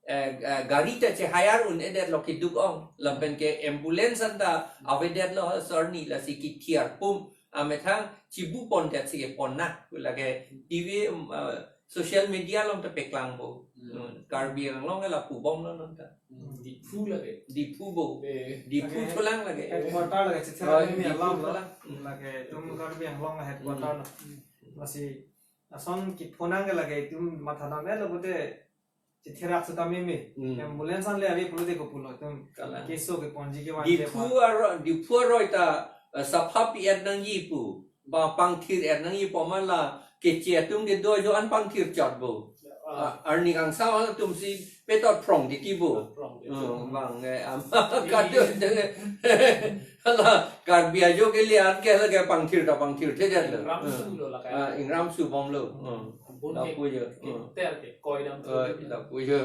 eh, eh, gari ta che-hire un-edetlo keduk ong, lapen ke ambulance anta avedetlo sarni, lasi kithi arpum amethang chibu pondet si kepon na, lake T V, um, ah, social media along ta paklangpo. Hmm. Hmm, Karbi Anglong ke lapu bomlo non ta. Hmm, Diphu lake. Diphu bo. Eh. Diphu Lake cholang lake. Headquarter lake, Oh, chetherak ni Diphu alam lo. cholang. Hmm. Lake itum Karbi Anglong headquarter Hmm. lo. Lasi lason kiphonang ke lake itum matha dam-etlo pulote chetherak seta meme. Hmm. Ambulance an le ave pulote kopulo itum. Kalang. Keso keponji kevan Diphu kevan. aro, Diphu aroi ta, eh, sapha pi-et nangji pu. Ba pangthir-et nangji pu amat la keche atum kedo ajo an pangthir chot bo. Ah. Ah, arni kangsam atum si petot phrong titi bo. Phrong titi. Hmm, bang, eh, am, Iya. kado, hala, Karbi ajo kele an ke hala ke pangthir ta pangthir thedet lo. Ingram Hmm. su lo la ka. Ah, ingram su bomlo. Hmm. Bun Lapu ke, jo. ke Hmm. ter ke, koi dam Eh, tu. lapu jo.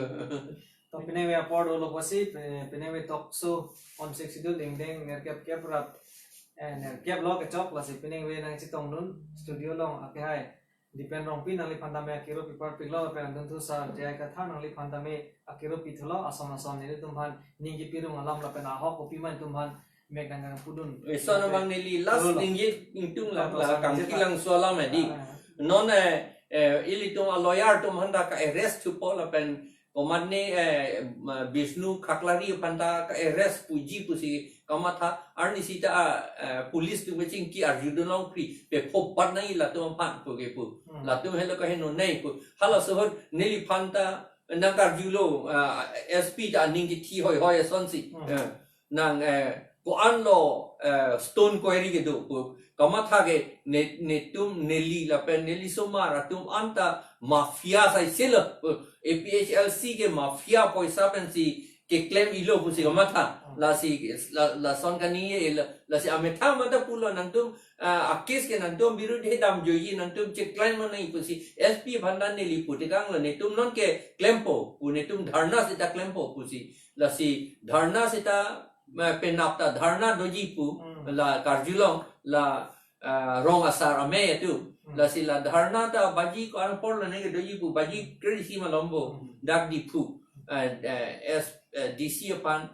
To pini ave apor dolo pusi, pini, pini ave talk show on Sixth Schedule ingdeng nerkep kep rat, eh, nerkep lo kechok lasi pini ave nangchetongdun studio along ake hai. Dipen Rongpi nangliphan tame akero pipar piklo lapen Dun Thu Sar J I Kathar nangliphan tame akero pithulo ason ason nelitum aphan ning kipirung alam lapen ahok kopi ma itum aphan mek nang pudun. Ison abang neli last Dolo. ningje ingtung la Lapen la ason kangki ningje langso alam edi. Ah, ah. Non, eh, eh, ilitum a lawyer atum aphan ta ka-arrest thupo lapen komatne, eh, ma-, Bishnu Khaklari aphan ta ka-arrest puji pusi kamatha arnisi ta, eh, police atum kachingki arjudun longkri pe phop pat nang latum aphan pu kepu. Hmm. Latum helo kaheno nei pu. Hala sohor neliphan ta nangkarjulo, eh, S P ta aning kithi hoi hoi asonsi. Hmm. Eh, nang, eh, ko-an lo, eh, stone quarry kedo pu. Kamatha ke ne, netum neli lapen neli somar atum anta mafia saisilo pu. A P H L C ke mafia poisa pensi keklem-ilo pusi kamatha. Hmm. Lasi, la, lason kani ye la, lasi amethang mata pulo nangtum, ah, a-case ke nangtum birudhe damjoji nangtum cheklem nang pusi S P aphan ta neli putekanglo netum non ke klempo pu netum dharna seta klempo pusi. Lasi dharna seta, eh, penap ta dharna doji pu, Hmm. la karjulong, la, eh, rong asar amei atum. Hmm. Lasi la dharna ta baji ko-an apor la neke doji pu, baji kre-isi malombo, Hmm. dak Diphu, eh, eh, S, eh, D C aphan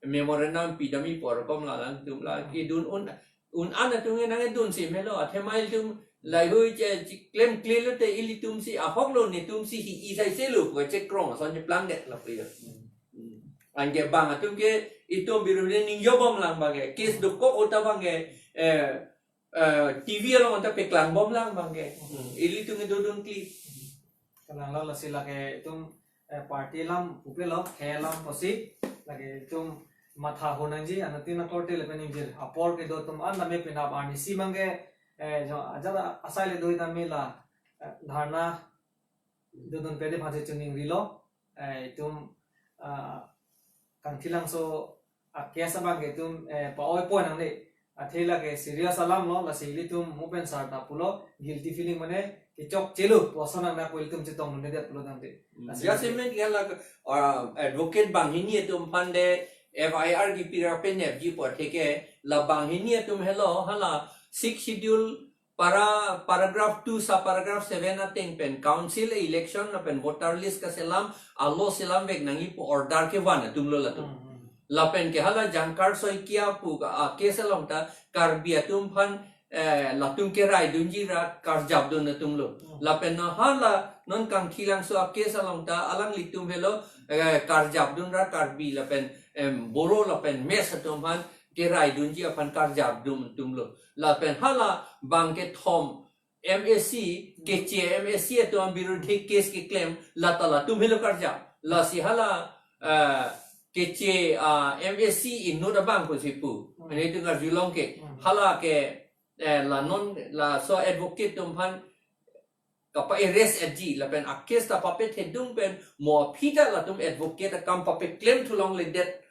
memorandum pidam-i apor kom la nangtum la Hmm. kedun un, un-an atum nangkedunsi melo, athema ilitum laheihui che, che klemkle lote ilitum si ahok lo netum si hi-i saisilo pu chekrong ason cheplangdet lapu ya. Hmm. Hmm. Anke bang atum ke itum birudhe ningjobom lang abang ke. Case dokok ota abang ke, eh, eh, T V along anta peklangbom lang abang ke. Hmm. Ilitum ke dodun kli. Kalang lo lasi lake itum, eh, party alam pupelo, khei alam pusi, lake itum matha ho nangji, anatin akorte lapen ingjir. Apor kedo atum an tame penap arnisi abang ke, eh, jo, ajat asai le doi tame la, eh, dharna dodun pede phansi chuning rilo, eh, itum, ah, kangthilangso a-case abang ke itum, eh, pa-oi pon nangne. Athe lake serious alam lo, lasi ilitum mo pen sar ta pulo, guilty feeling mane kechokchelo, puson nang na pu ilitum chetongdunde pulo tangte. Hmm. Lasi Just lake imagine la, ah, advocate banghini atum aphan de F I R kipi ra penepji pu atheke, la banghini atum helo, hala Sixth Schedule para, paragraph two, sub paragraph seven ateng pen council election lapen voter list kaselam, alo selam vek nangji pu order kevan atum lo latum. Hmm, hmm. Lapen ke hala Jangkar Saikia pu a case along ta Karbi atum aphan, eh, latum keraidunji ra karjapdun atumlo. Hmm. Lapen non hala non Kangthilangso a case along ta alanglitum helo, eh, karjapdun ra Karbi lapen, em, Boro lapen Mech atum aphan keraidunji aphan karjapdun atumlo. Lapen hala bang kethom M A C, keche M A C atum birudhe case keklem, lata latum helo karjap. Lasi hala, eh, keche, ah, M A C inut abang pusi pu. Hmm. Ane itum karjulong ke. Hmm. Hala ke, eh, la non, laso advocate atum aphan kapa-arrest etji, lapen a case ta papethedung pen mo aphi ta latum advocate akam papeklem thu longledet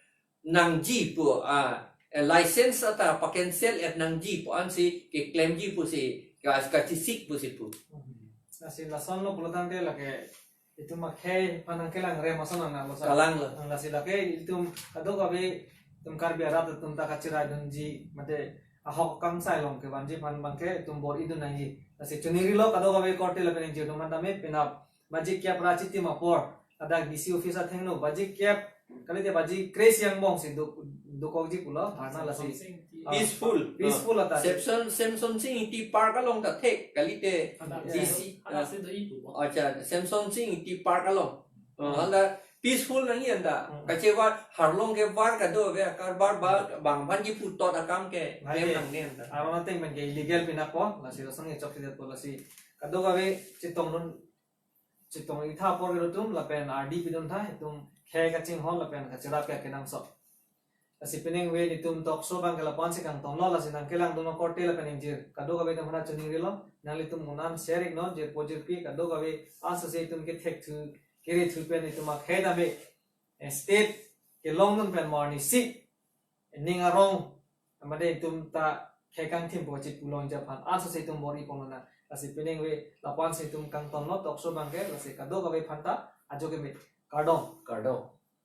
nangji pu, ah, eh, license ata pa-cancel et nangji pu ansi keklemji pusi, ka-, kachesik pusi pu. Hmm. Lasi lasonlo pulotangte lake itum akhei aphan nangkelang rem ason nanglo sa. Kalanglo. Ang lasi lake itum kadokave itum Karbi arat atum ta kacheraidunji mate ahok kangsai along kevanji aphan abangke itum bor-idun nangji. Lasi chiningrilo kadokave korte lapen ingjir atum aphan tame penap baji kep ra chitim apor ladak D C office athengno baji kep kalite baji kre-isi angbong si duk-, dukokji pulo. Dharna lasi. Samson Sing Ingti. Ah, peaceful. Peaceful ata. Samson, Samson Sing Ingti Park along ta thek kalite. Ada. D C. Ada ah. Sido ibu. Acha, Samson Sing Ingti Park along. Ah, hmm. Hala peaceful nangji anta. Hmm. Kachevar arlong kevar kadokave karbar ba bang aphan kipu tot akam ke. Hai. Klem nangne anta. Arlong ateng pen ke illegal penap po, lasi lason ke chokche det po lasi. Kadokave chetongdun chetong-itha apor kedo atum lapen ardi pidun tha, itum khei kachinghon lapen kacherap ke kenangsot. Lasi pining ave itum talk show abangke lapu-ansi kangtonlo, lasi nangkelangdun akorte lapen ingjir kadokave atum aphan chiningrilo, nanglitum un-an share iknon, jirpo jirpi kadokave asase itum kethekthu kerethu pen itum akhei tame, eh, state kelongdun pen mo arnisi ning arong mate itum ta khei kangthim pu chipu longji aphan asase itum bor-iponlonang. Lasi pining ave lapu-ansi itum kangtonlo talk show abangke, lasi kadokave aphan ta ajo keme. Kardom. Kardom.